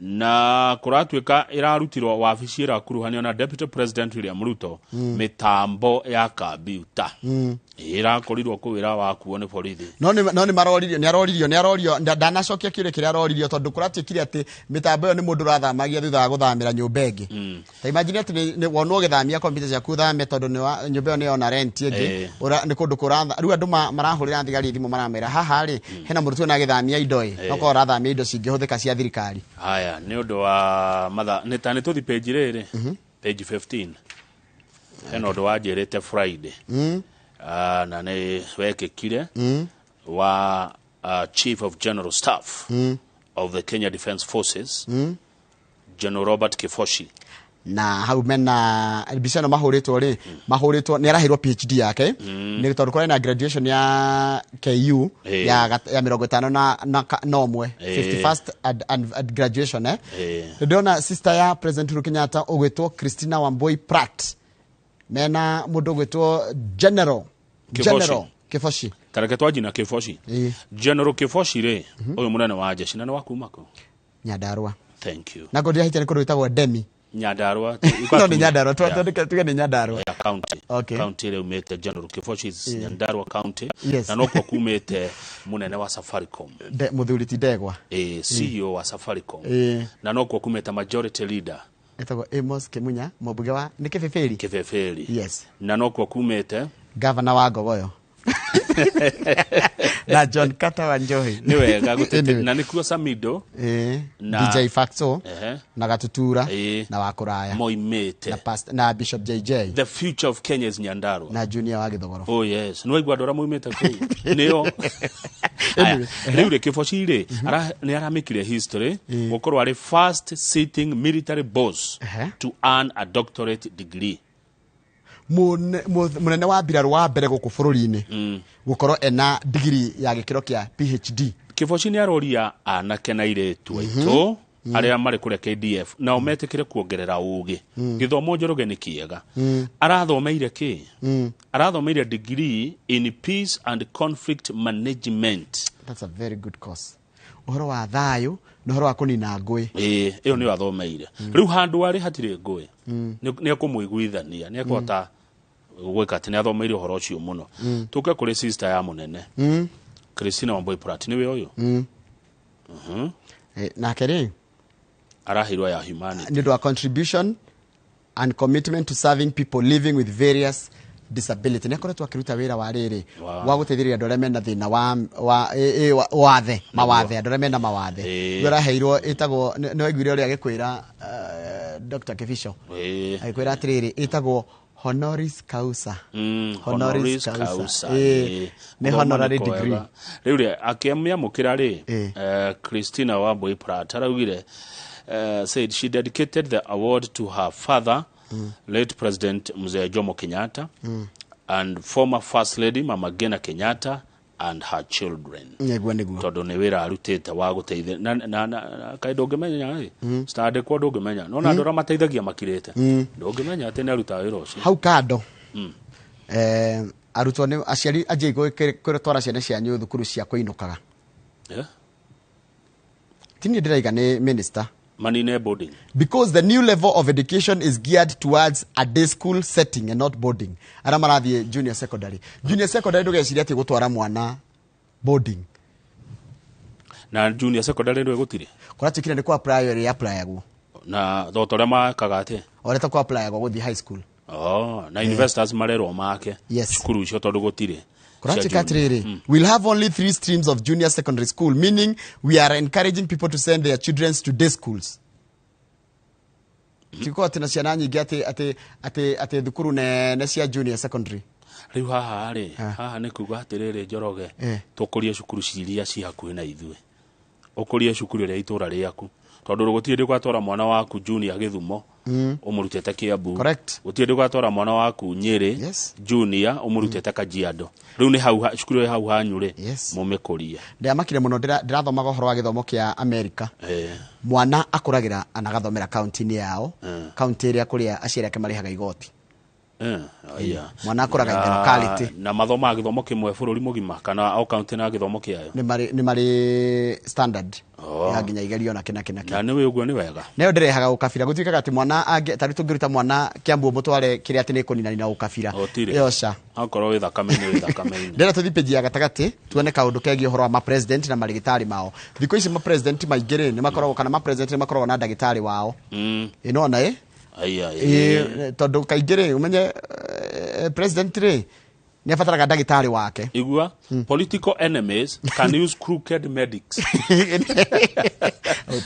Na kũratuĩka ĩrarutirwo wabici ĩrakuruhanio na Deputy President William Ruto. Mĩtambo ya kambiuta ĩrakorirwo kũu ĩrawakuo nĩ borithi. No nĩ maroririo, nĩ aroririo, nĩ arorio, ndanacokia kĩũria kĩrĩa aroririo, tondũ kũratuĩkire atĩ mĩtambo ĩyo nĩ mũndũ ũrathamagia thutha wa gũthamĩra nyũmba ĩngĩ. Ta imagine atĩ nĩ wonwo ũgĩthamia kompiuta ciaku ũthame tondũ nyũmba ĩyo nĩ yona rent ĩngĩ. Nĩ kũndũ kũratha rĩu andũ marahũrĩra thigari thimũ maramera haha rĩ hena mũrutwo na agĩthamia indo ĩ, no korwo ũrathamia indo cingĩhũthĩka cia thirikari. Haya, nĩ ũndũ wa matha nĩ ta nĩ tũthi page rĩrĩ, page 15, hena ũndũ wanjĩrĩte Friday. Ah, na nĩ wekĩkire wa Chief of General Staff of the Kenya Defence Forces, General Robert Kifoshi. Na hau mena mbica ĩno mahũrĩtwo rĩ, mahũrĩtwo nĩ araheirwo PhD yake, nĩ tondũ kũrĩ na graduation ya KU ya 50 na ũmwe, 51st and graduation, eh. Ndĩrona sister ya President Uhuru Kenyatta ũgwĩtwo Christina Wambui Pratt mena mũndũ ũgwĩtwo General Kiboshi. General Kiboshi. Tareke twanji na Kiboshi. General Kiboshi rĩ, ũyũ mũnene wa jeshi na nĩ wa kuma kũ? Nyandarua. Thank you. Na ngũndira hitia nĩ kũndũ gwĩtagwo Demi. Nyandarua. No nĩ Nyandarua, tuge nĩ Nyandarua. Yeah, county. County ĩrĩa umĩte General Kiboshi is Nyandarua County. Na nokuo kumĩte mũnene wa Safaricom. Mũthuri ti Ndegwa. CEO wa Safaricom. Na nokuo kumĩte majority leader. Etagwo Amos Kimunya, mũmbunge wa nĩ Kĩbĩbĩri. Kĩbĩbĩri. Yes. Na nokuo kumĩte gavana wa Ngogoyo na John Carter wa Njohi. Nĩ wega gũtete Anyway. na nĩkuo Samido DJ Facto na Gatutura na wa Kũraya moimĩte na, na Bishop JJ. The future of Kenya is Nyandarua. Na Junior wa Gĩthogoro. Oh yes, nĩ waigua andũ arĩa moimĩte kũu nĩo. Aya, rĩu rĩ, Kĩboci rĩ, nĩ aramĩkire history gũkorwo arĩ first sitting military boss to earn a doctorate degree. Mũnene wa mbirarũ wa mbere gũkũ bũrũri-inĩ gũkorwo ena digiri ya gĩkĩro kĩa PhD. Kĩboci nĩ aroria anake na airĩtu aitũ arĩa marĩ kũrĩa KDF nao metĩkĩre kuongerera ũgĩ. Gĩthomo, Njoroge, nĩ kĩega. Arathomeire kĩ? Arathomeire degree in peace and conflict management. That's a very good course, ũhoro wa thayũ na ũhoro wa kũnina ngũĩ. Ĩĩ, ĩyo nĩyo athomeire. Rĩu handũ arĩ hatirĩ ngũĩ, nĩ ekũmũiguithania, nĩ ekũhota gwĩka atĩ nĩ athomeire ũhoro ũcio mũno. Tũke kũrĩ sister ya mũnene, Christina Wambui Pratt, nĩwe ũyũ. Nake rĩ Araheirwo ya humanity nĩ ũndũ wa contribution and commitment to serving people living with various disability. Nĩ akoretwo akĩruta wĩra wa rĩrĩ wa gũteithĩrĩria andũ arĩa mena thĩna wa wathe, mawathe, andũ arĩa mena mawathe. Rĩu araheirwo ĩtagwo, nĩ waiguire ũrĩa agĩkwĩra, Dr. Kibicho agĩkwĩra atĩrĩrĩ, ĩtagwo honoris causa. Honoris Honoris causa. causa. Nĩ Gũthoma honorary nĩ kwega. degree. Rĩu rĩ, akĩmĩamũkĩra rĩ, Christina Wambui Pratt araugire, said she dedicated the award to her father, late President Mzee Jomo Kenyatta, and former First Lady Mama Gena Kenyatta and her children. Nĩguo. Tondũ nĩ wĩra arutĩte wa gũteithia na kaĩ ndũngĩmenya ĩ citandĩkwo, ndũngĩmenya nona andũ arĩa mateithagia makirĩte, ndũngĩmenya atĩ nĩ arutaga wĩra ũcio. Hau kando, arutwo nĩ aciari anjie gwĩtwara ciana cianyu thukuru cia kũinũkaga. Ti niĩ ndĩraiga, nĩ minister. Manine boarding. Because the new level of education is geared towards a day school setting and not boarding. Arĩa marathiĩ junior secondary, junior secondary, ndũgeciria atĩ gũtwara mwana boarding. Na junior secondary ndwe gũtirĩ. Kũratuĩkire nĩ kũ apply ĩrĩa applyagwo. Na thota ũrĩa makaga atĩ o ũrĩa ta kũ applyagwo gũthiĩ high school. Oh, na investors marerwo make cukuru icio tondũ gũtirĩ Kũratuĩka cia junior. atĩrĩrĩ, we'll have only three streams of junior secondary school, meaning we are encouraging people to send their children to day schools. Tikukorwo atĩ na ciana nyingĩ atĩ thukuru nene cia junior secondary. Rĩu haha rĩ, haha nĩ kuga atĩrĩrĩ, Njoroge, tũkũrie cukuru ciria ci hakuhĩ na ithuĩ, ũkũrie cukuru ĩrĩa itũra rĩaku, tondũ gũtirĩ hĩndĩ ũgatwara mwana waku junior Gĩthumo ũmũrutĩte Kiambu. Correct. Gũtirĩ hĩndĩ ũgatwara mwana waku Nyĩrĩ junior ũmũrutĩte Kajiado. Rĩu nĩ hau cukuru ĩrĩ hau hanyu rĩ, mũmĩkũrie. Ndĩramakire mũno ndĩrathomaga ũhoro wa gĩthomo kĩa Amerika. Mwana akũragĩra anagathomera kaunti-inĩ yao, kaunti ĩrĩa kũrĩa aciari ake marĩhaga igoti. Aya. Mwana akũraga in the locality. Na mathomaga gĩthomo kĩmwe bũrũri mũgima kana o kaunti na gĩthomo kĩayo? Nĩ marĩ standard Oh. ya nginya igerio na kĩ na kĩ na kĩ. Na nĩ ũguo nĩ wega. Nayo ndĩrehaga ũkabira, gũtuĩkaga atĩ mwana angĩ tarĩu tũngĩruta mwana Kiambu mũtware kĩrĩa atĩ nĩ kũninanina ũkabira. Gũtirĩ. Ĩyo ca. Akorwo wĩ thakame-inĩ, wĩ thakame-inĩ. Ndĩrenda tũthiĩ page ya gatagatĩ tuone kaũndũ kegiĩ ũhoro wa ma-president na marĩgĩtarĩ mao. Thikũ ici ma-president maingĩ rĩ, nĩ makoragwo kana ma-president nĩ makoragwo na ndagĩtarĩ wao. Ĩ nona ĩ. Aya. Ĩ, tondũ kaingĩ rĩ, ũmenye president rĩ nĩ abataraga ndagĩtarĩ wake. Igua, political enemies can use crooked medics.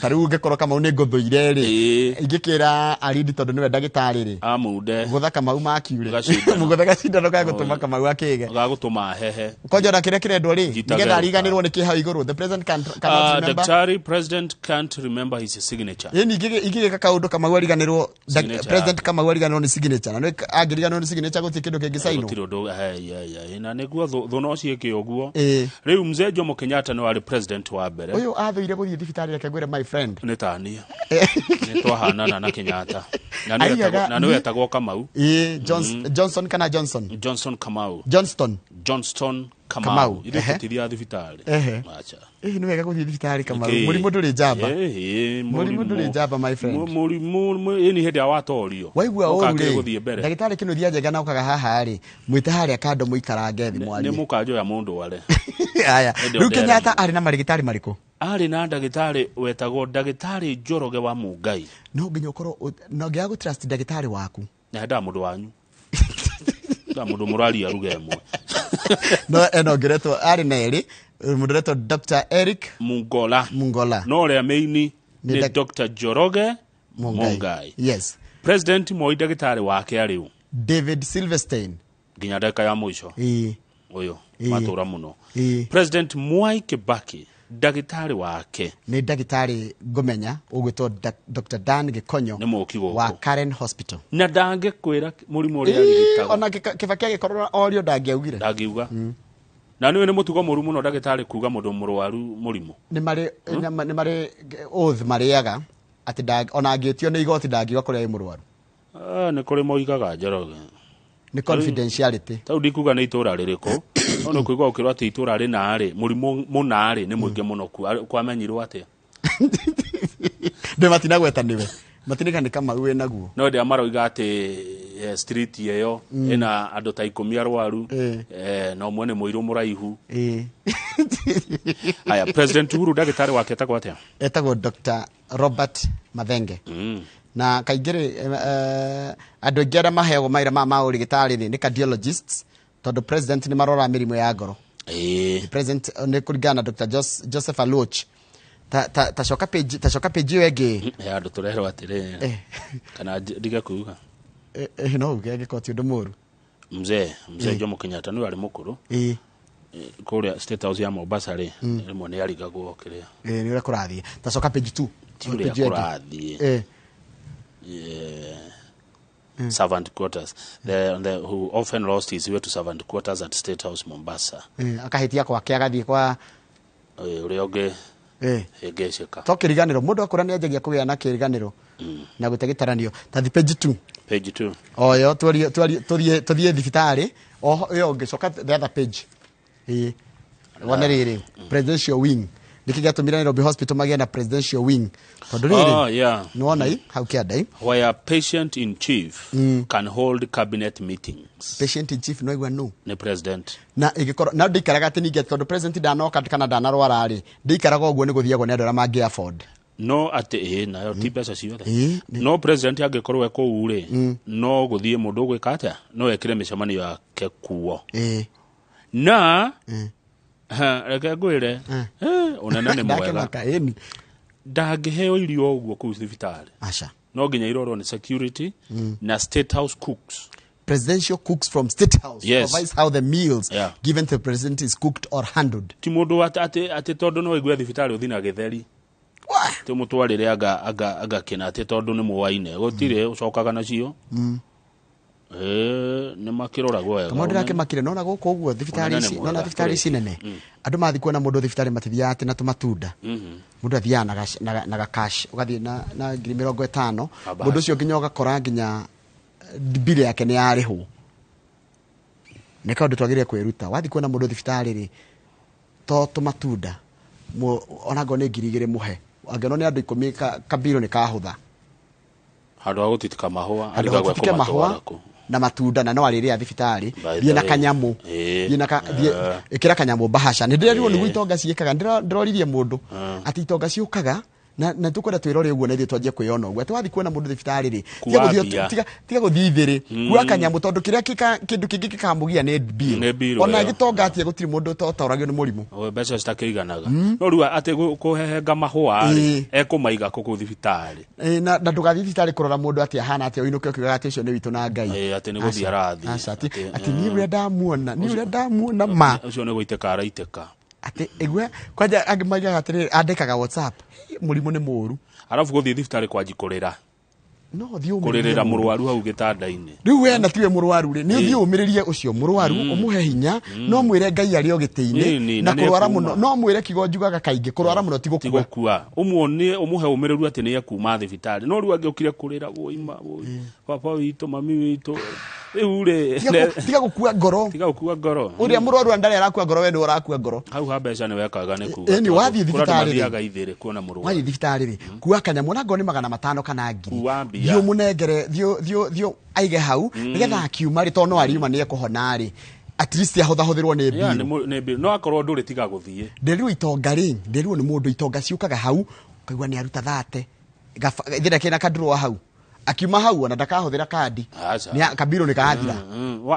Ta rĩu ũngĩkorwo Kamau nĩ ngũthũire rĩ, ingĩkĩra Aridi tondũ nĩwe ndagĩtarĩ rĩ, amunde gũtha Kamau makiure. Gacindano. Mũgũtha gacindano ga gũtũma Kamau akĩge. Gagũtũma hehe. Konja ona kĩrĩa kĩrendwo rĩ, Njitage nĩgetha ariganĩrwo nĩ kĩ hau igũrũ, the president cannot remember. Daktari president can't remember his signature. Ĩni ingĩgĩka kaũndũ Kamau ariganĩrwo Signature. President Kamau ariganĩrwo nĩ signature, na nĩ angĩriganĩrwo nĩ signature gũtirĩ kĩndũ kĩngĩ sainwo. Gũtirĩ ũndũ na nĩguo thũ no ciĩke ũguo. Ĩĩ. Rĩu mzee Jomo Kenyatta nĩ warĩ president wa mbere. Ũyũ athũire gũthiĩ thibitarĩ, reke ngwĩre, my friend. Nĩ tania nĩ twahanana na Kenyatta na nĩwe na nĩwe etagwo Kamau. Ĩĩ, Johnson kana Johnson? Johnson Kamau. Johnston. Johnston Kamau, Kamau. Ithuĩ tũtithiaga thibitarĩ. Acha. Ĩĩ, nĩ wega gũthiĩ thibitarĩ, Kamau. Nĩkĩ? Mũrimũ ndũrĩ njamba. Ĩĩ, Mũrimũ ndũrĩ njamba, my friend. Mũrimũ ĩni hĩndĩ ya watorio Waigua ũru ũkakĩrĩ rĩ, gũthiĩ mbere. Ndagĩtarĩ kĩnuthia njega na ũkaga haha rĩ, mwĩte harĩa kando mũikarange thĩ Nĩ mwarie. mũkanjoya mũndũ ware. Aya. Hĩndĩ ĩyo Rĩu ndere. Kenyatta arĩ na marĩgĩtarĩ marĩkũ? Arĩ na ndagĩtarĩ wetagwo ndagĩtarĩ Njoroge wa Mũngai. No nginya ũkorwo no nginya gũ trust ndagĩtarĩ waku. Na hendaga mũndũ wanyu, ndaa mũndũ mũraria ruga ĩmwe. No eno ngĩretwo arĩ na erĩ, mũndũ ũretwo Dr. Eric Mungola. Mungola. No ũrĩa maini Nĩ nĩ Dr. Njoroge Mungai. Mungai. Yes. President Moi ndagĩtarĩ wake arĩ ũ? David Silverstein. Nginya ndagĩka ya mũico. Ũyũ matũra mũno. President Mwai Kibaki ndagĩtarĩ wake? Nĩ ndagĩtarĩ ngũmenya ũgwĩtwo Dr. Dan Gĩkonyo. Nĩ mũki gũkũ. Wa Karen Hospital. Na ndangĩkwĩra mũrimũ ũrĩa Ĩĩ, arigitaga. ona Kibaki agĩkorwo orio ndangĩaugire. Ndangiuga, na nĩwe nĩ mũtugo mũru mũno ndagĩtarĩ kuga mũndũ mũrwaru mũrimũ. Nĩ marĩ oath marĩaga atĩ ona angĩtio nĩ igoti ndangiuga kũrĩa ĩ mũrwaru. Ah, nĩ kũrĩ moigaga, Njoroge. Nĩ confidentiality. Tau ndikuga nĩ itũra rĩrĩkũ, no nĩ kũigua ũkĩrwo atĩ itũra rĩna-rĩ mũrimũ mũna-rĩ nĩ mũingĩ mũno kuo. Kwamenyirwo atĩa? Ndĩ matinagweta nĩwe matinĩka nĩ Kamau wĩ naguo. No ndĩa maroiga atĩ street ĩyo ĩna andũ ta 10 arwaru, na ũmwe nĩ mũirũ mũraihu. Haya, President Uhuru ndagĩtarĩ wake etagwo atĩa? Etagwo Dr. Robert Mathenge. Na kaingĩ rĩ, andũ aingĩ arĩa maheagwo mawĩra maya ma ũrigĩtarĩ rĩ nĩ cardiologists, tondũ president nĩ maroraga mĩrimũ ya ngoro. President nĩ kũringana na Dr. Joseph Aluoch. Ta coka page ĩyo ĩngĩ. He andũ tũrerwo atĩrĩrĩ, kana ndige kuga? No uge angĩkorwo ti ũndũ mũru. Mzee Jomo Kenyatta nĩwe arĩ mũkũrũ. Kũrĩa State House ya Mombasa rĩ, rĩmwe nĩ arigagwo kĩrĩa. Nĩ ũrĩa kũrathiĩ. Ta coka page 2. Ti ũrĩa Page ĩyo ĩngĩ. kũrathiĩ. Yeah. Servant quarters, who often lost his way to servant quarters at State House Mombasa. Akahĩtia gwake agathiĩ kwa Ũrĩa ũngĩ hĩngĩcĩka. To kĩriganĩro, mũndũ akũra nĩ anjagia kũgĩa na kĩriganĩro na gũte gĩtaranio. Ta thi page 2. Page 2. Oyo tũthiĩ thibitarĩ oho ĩyo ũngĩcoka the other page, ĩĩ, wone rĩrĩ presidential wing, nĩkĩ gĩatũmire Nairobi Hospital magĩe na presidential wing, tondũ rĩrĩ Oh, yeah. nĩwona i hau kĩanda i Where patient in chief can hold cabinet meetings. Patient in chief, no no. Nĩ president. Na ĩgĩkorwo na ndĩikaraga atĩ ningĩ tondũ president ndanoka kana ndanarwara rĩ, ndĩikaraga ũguo, nĩ gũthiagwo nĩ andũ arĩa mangĩ afford. No atĩ ĩ nayo ti mbeca ciothe. Ĩĩ. No president angĩkorwo e kũu rĩ, no gũthiĩ mũndũ ũgwĩka atĩa, no ekĩre mĩcemanio yake kuo. Na ha, reke ngwĩre, ũnene nĩ mwega. Ndakĩmaka ĩni. Ndangĩheo irio ũguo kũu thibitarĩ. Aca. No nginya irorwo nĩ security na State House cooks. Presidential cooks from State House Yes. provides how the meals given to the president is cooked or handled. Ti mũndũ atĩ tondũ no igue thibitarĩ ũthi na gĩtheri ti mũtwarĩre anga kĩna atĩ tondũ nĩ mũwaine gũtirĩ ũcokaga nacio. Nĩ makĩroragwo wega. Kamau, ndĩrakĩmakire nona gũkũ ũguo thibitarĩ Ũnene ici nĩ nona mwega. thibitarĩ ici nene, andũ mathiĩ kuona mũndũ thibitarĩ matithiaga atĩ na tũmatunda. Mũndũ athiaga na gakash, ũgathiĩ na 50,000. Aba. Mũndũ ũcio nginya ũgakora nginya mbiri yake nĩ yarĩhwo. Nĩ kaũndũ twagĩrĩire kwĩruta. Wathiĩ kuona mũndũ thibitarĩ rĩ, to tũmatunda, ona ngorwo nĩ 2,000 mũhe, angĩona nĩ andũ 10, kabiro nĩ kahũtha. Handũ ha gũtitika mahũa, handũ ha arigagwo gũtitike mahũa ekũmatwara kũ. Na matunda, na no arĩrĩa thibitarĩ. By the Thiĩ na way. kanyamũ. Thiĩ na ĩkĩra kanyamũ bahasha. Nĩ ndĩrerirwo nĩguo itonga ciĩkaga. Ndĩroririe mũndũ atĩ itonga ciũkaga na tũkwenda twĩrore ũguo na ithuĩ twanjie kwĩyona ũguo, atĩ wathiĩ kuona mũndũ thibitarĩ rĩ, tiga Kua gũthiĩ mbia. tiga gũthiĩ ithĩrĩ, kua kanyamũ, tondũ kĩrĩa kĩndũ kĩngĩ gĩkamũgia nĩ bill. Nĩ bill Ona ĩyo. gĩtonga atĩa, gũtirĩ mũndũ ũtoragio nĩ mũrimũ. O, mbeca citakĩiganaga, no rĩu atĩ kũhehenga mahũa rĩ, ekũmaiga kũ kũu thibitarĩ? Na ndũgathiĩ thibitarĩ kũrora mũndũ atĩ ahana atĩa ũinũke ũkiugaga atĩ ũcio nĩ witũ na Ngai. Atĩ nĩ gũthiĩ Aca. arathiĩ. Aca, atĩ niĩ ũrĩa ndamuona, niĩ ũrĩa ndamuona ma Ũcio nĩ gũitĩka araitĩka. Atĩ ĩgue kwanja angĩ maigaga atĩrĩrĩ, andĩkaga WhatsApp, mũrimũ nĩ mũũru. Arabu gũthiĩ thibitarĩ kwanji kũrĩra. No thiĩ ũmĩrĩrie Kũrĩrĩra mũndũ. Mũrwaru hau gĩtanda-inĩ. Rĩu we na tiwe mũrwaru rĩ, nĩ ũthiĩ ũmĩrĩrie ũcio mũrwaru, ũmũhe hinya, no mwĩre Ngai arĩ o gĩtĩ-inĩ. Na Na kũrwara nĩekuma. mũno, no mwĩre kiugo njugaga kaingĩ, kũrwara mũno ti gũkua. Tigũkua. Ũmuonie, ũmũhe ũmĩrĩru atĩ nĩ ekuma thibitarĩ, no rĩu angĩũkire kũrĩra, woi woi, baba witũ, mami witũ, rĩu rĩ Tiga gũkua ngoro. Tiga gũkua ngoro. Ũrĩa mũrwaru ndarĩ arakua ngoro, we nĩ ũrakua ngoro. Hau ha mbeca nĩ wekaga nĩ kuga Ĩni, wathiĩ tondũ kũrĩ andũ thibitarĩ rĩ. mathiaga ithĩrĩ kuona mũrwaru. Wathiĩ thibitarĩ rĩ, kua kanyamũ, ona ngorwo nĩ 500 kana 1,000. Kua mbia. Thiĩ ũmũnengere, thiĩ aige hau, nĩgetha akiuma rĩ, tondũ no ariuma nĩ ekũhona rĩ, at least ahũthahũthĩrwo nĩ Yeah, mbiru. nĩ mbiru, no akorwo ndũrĩ tiga gũthiĩ. Ndĩrirwo itonga rĩ, ndĩrirwo nĩ mũndũ, itonga ciũkaga hau ũkaigua nĩ aruta 30 ithĩra kĩna kadurwa hau, akiuma hau ona ndakahũthĩra kandi. Aca. Kabiro nĩ kathira.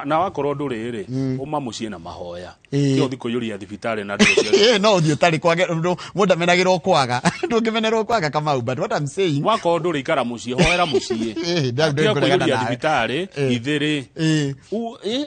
Na wakorwo ndũrĩ rĩ, uma mũciĩ na mahoya. Tiga ũthiĩ kũiyũria thibitarĩ na ndũrũ No ũthiĩ ũtarĩ kwage, mũndũ amenagĩrwo kwaga, ndũngĩmenerwo kwaga, Kamau, but what I'm saying, wakorwo ndũrĩ, ikara mũciĩ, hoera mũciĩ. Tiga ndĩkũregana kũiyũria nawe. thibitarĩ ithĩrĩ.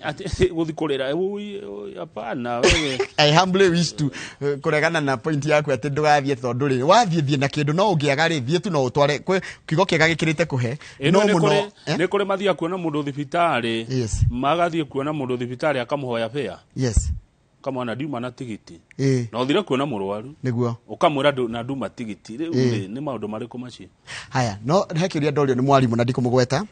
Atĩ gũthiĩ kũrĩra, ui, ui, hapana wewe. I humbly wish to kũregana na point yaku atĩ ndũgathiĩ tondũ rĩ, wathiĩ thiĩ na kĩndũ, no ũngĩaga rĩ, thiĩ tu no ũtware kiugo kĩega gĩkĩrĩte kũhe. No No nĩ mũno kũrĩ nĩ kũrĩ mathiaga kuona mũndũ thibitarĩ. Magathiĩ kuona mũndũ thibitarĩ akamũhoya bĩa. Kamwana ndiuma na tigiti. Na ũthire kuona mũrwaru. Ũkamwĩra na nduma tigiti rĩu rĩ, nĩ maũndũ marĩkũ macio? Haya, no he kĩũria ndorio nĩ mwarimũ na ndikũmũgweta.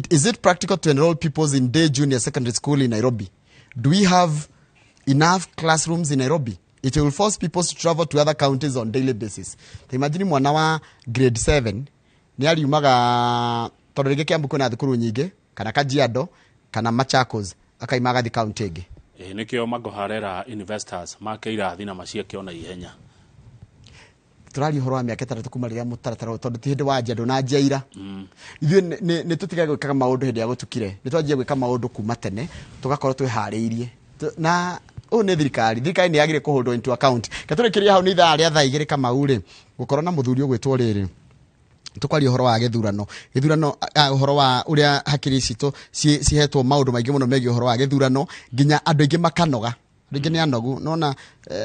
Is it practical to enroll pupils in day junior secondary school in Nairobi? Do we have enough classrooms in Nairobi? It will force people to travel to other counties on daily basis. Ta imagine mwana wa grade 7 nĩ ariumaga, tondũ rĩngĩ Kiambu kwĩna thukuru nyingĩ, kana Kajiado kana Machakos, akaima agathiĩ county ĩngĩ. Nĩkĩo magoharera investors make irathi na maciake ona ihenya. Tũraria ũhoro wa mĩaka 6 kuma rĩrĩa mũtaratara ũyũ, tondũ ti hĩndĩ wanjia, ndũnanjia ira. Ithuĩ nĩ tũtige gwĩkaga maũndũ hĩndĩ ya gũtukire, nĩ twanjie gwĩka maũndũ kuma tene, tũgakorwo twĩharĩirie. Na ũyũ nĩ thirikari nĩ yagĩrĩire kũholdwo into account. Katũrĩkĩria hau, nĩ ithaa rĩa thaa 2, Kamau rĩ, gũkorwo na mũthuri ũgwĩtwo rĩrĩ, tũkwaria ũhoro wa gĩthurano, ũhoro wa ũrĩa hakiri citũ cihetwo maũndũ maingĩ mũno megiĩ ũhoro wa gĩthurano, nginya andũ aingĩ makanoga, andũ aingĩ nĩ anogu nona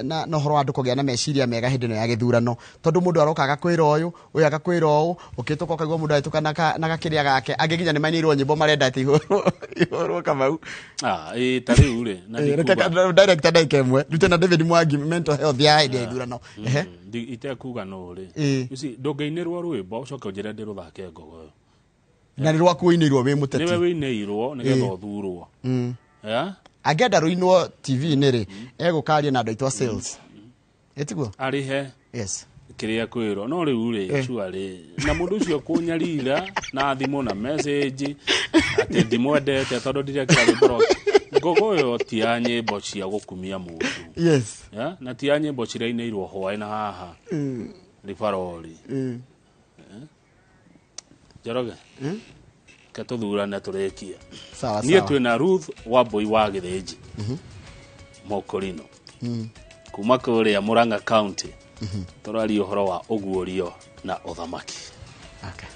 na ũhoro wa andũ kũgĩa na meciria mega hĩndĩ ĩno ya gĩthurano, tondũ mũndũ aroka agakwĩra ũyũ, ũyũ agakwĩra ũũ, ũkĩtũka ũkaigua mũndũ ahĩtũka na gakĩrĩa gake, angĩ nginya nĩ mainĩirwo nyĩmbo marenda atĩ ihũrwo, Kamau. Ah, ta rĩu rĩ na Reke ndikuga director ndagĩka ĩmwe rute na David Mwangi, mental health ya hĩndĩ ya ithurano. Ehe. Itekuga no rĩ. You see, ndũngĩinĩrwo rwĩmbo ũcoke ũnjĩre ndĩrũthake ngogoyo. Na nĩ rwaku ũinĩirwo wĩ mũteti. Nĩwe wĩinĩirwo nĩgetha ũthurwo. Yeah? Angĩenda rũinwo TV-inĩ rĩ, egũkaria na andũ aitũ a sales, ĩtiguo? Arĩhe. Yes. Kĩrĩa kwĩrwo no rĩu rĩ, surely na mũndũ ũcio kũnyarira na thimũ na message atĩ ndimwendete tondũ ndirekĩra rwĩmbo rwa ngogoyo, ti ya nyĩmbo cia gũkumia mũndũ. Yeah? Na ti ya nyĩmbo cirainĩirwo hwaĩ na haha ribarori. Njoroge, ke tũthurane tũrĩkie. Sawa. Niĩ Sawa. twĩna Ruth Wambui wa Gĩthĩnji Mokorino kuma kũrĩa Murang'a County. Tũraria ũhoro wa ũguũrio na ũthamaki. Okay.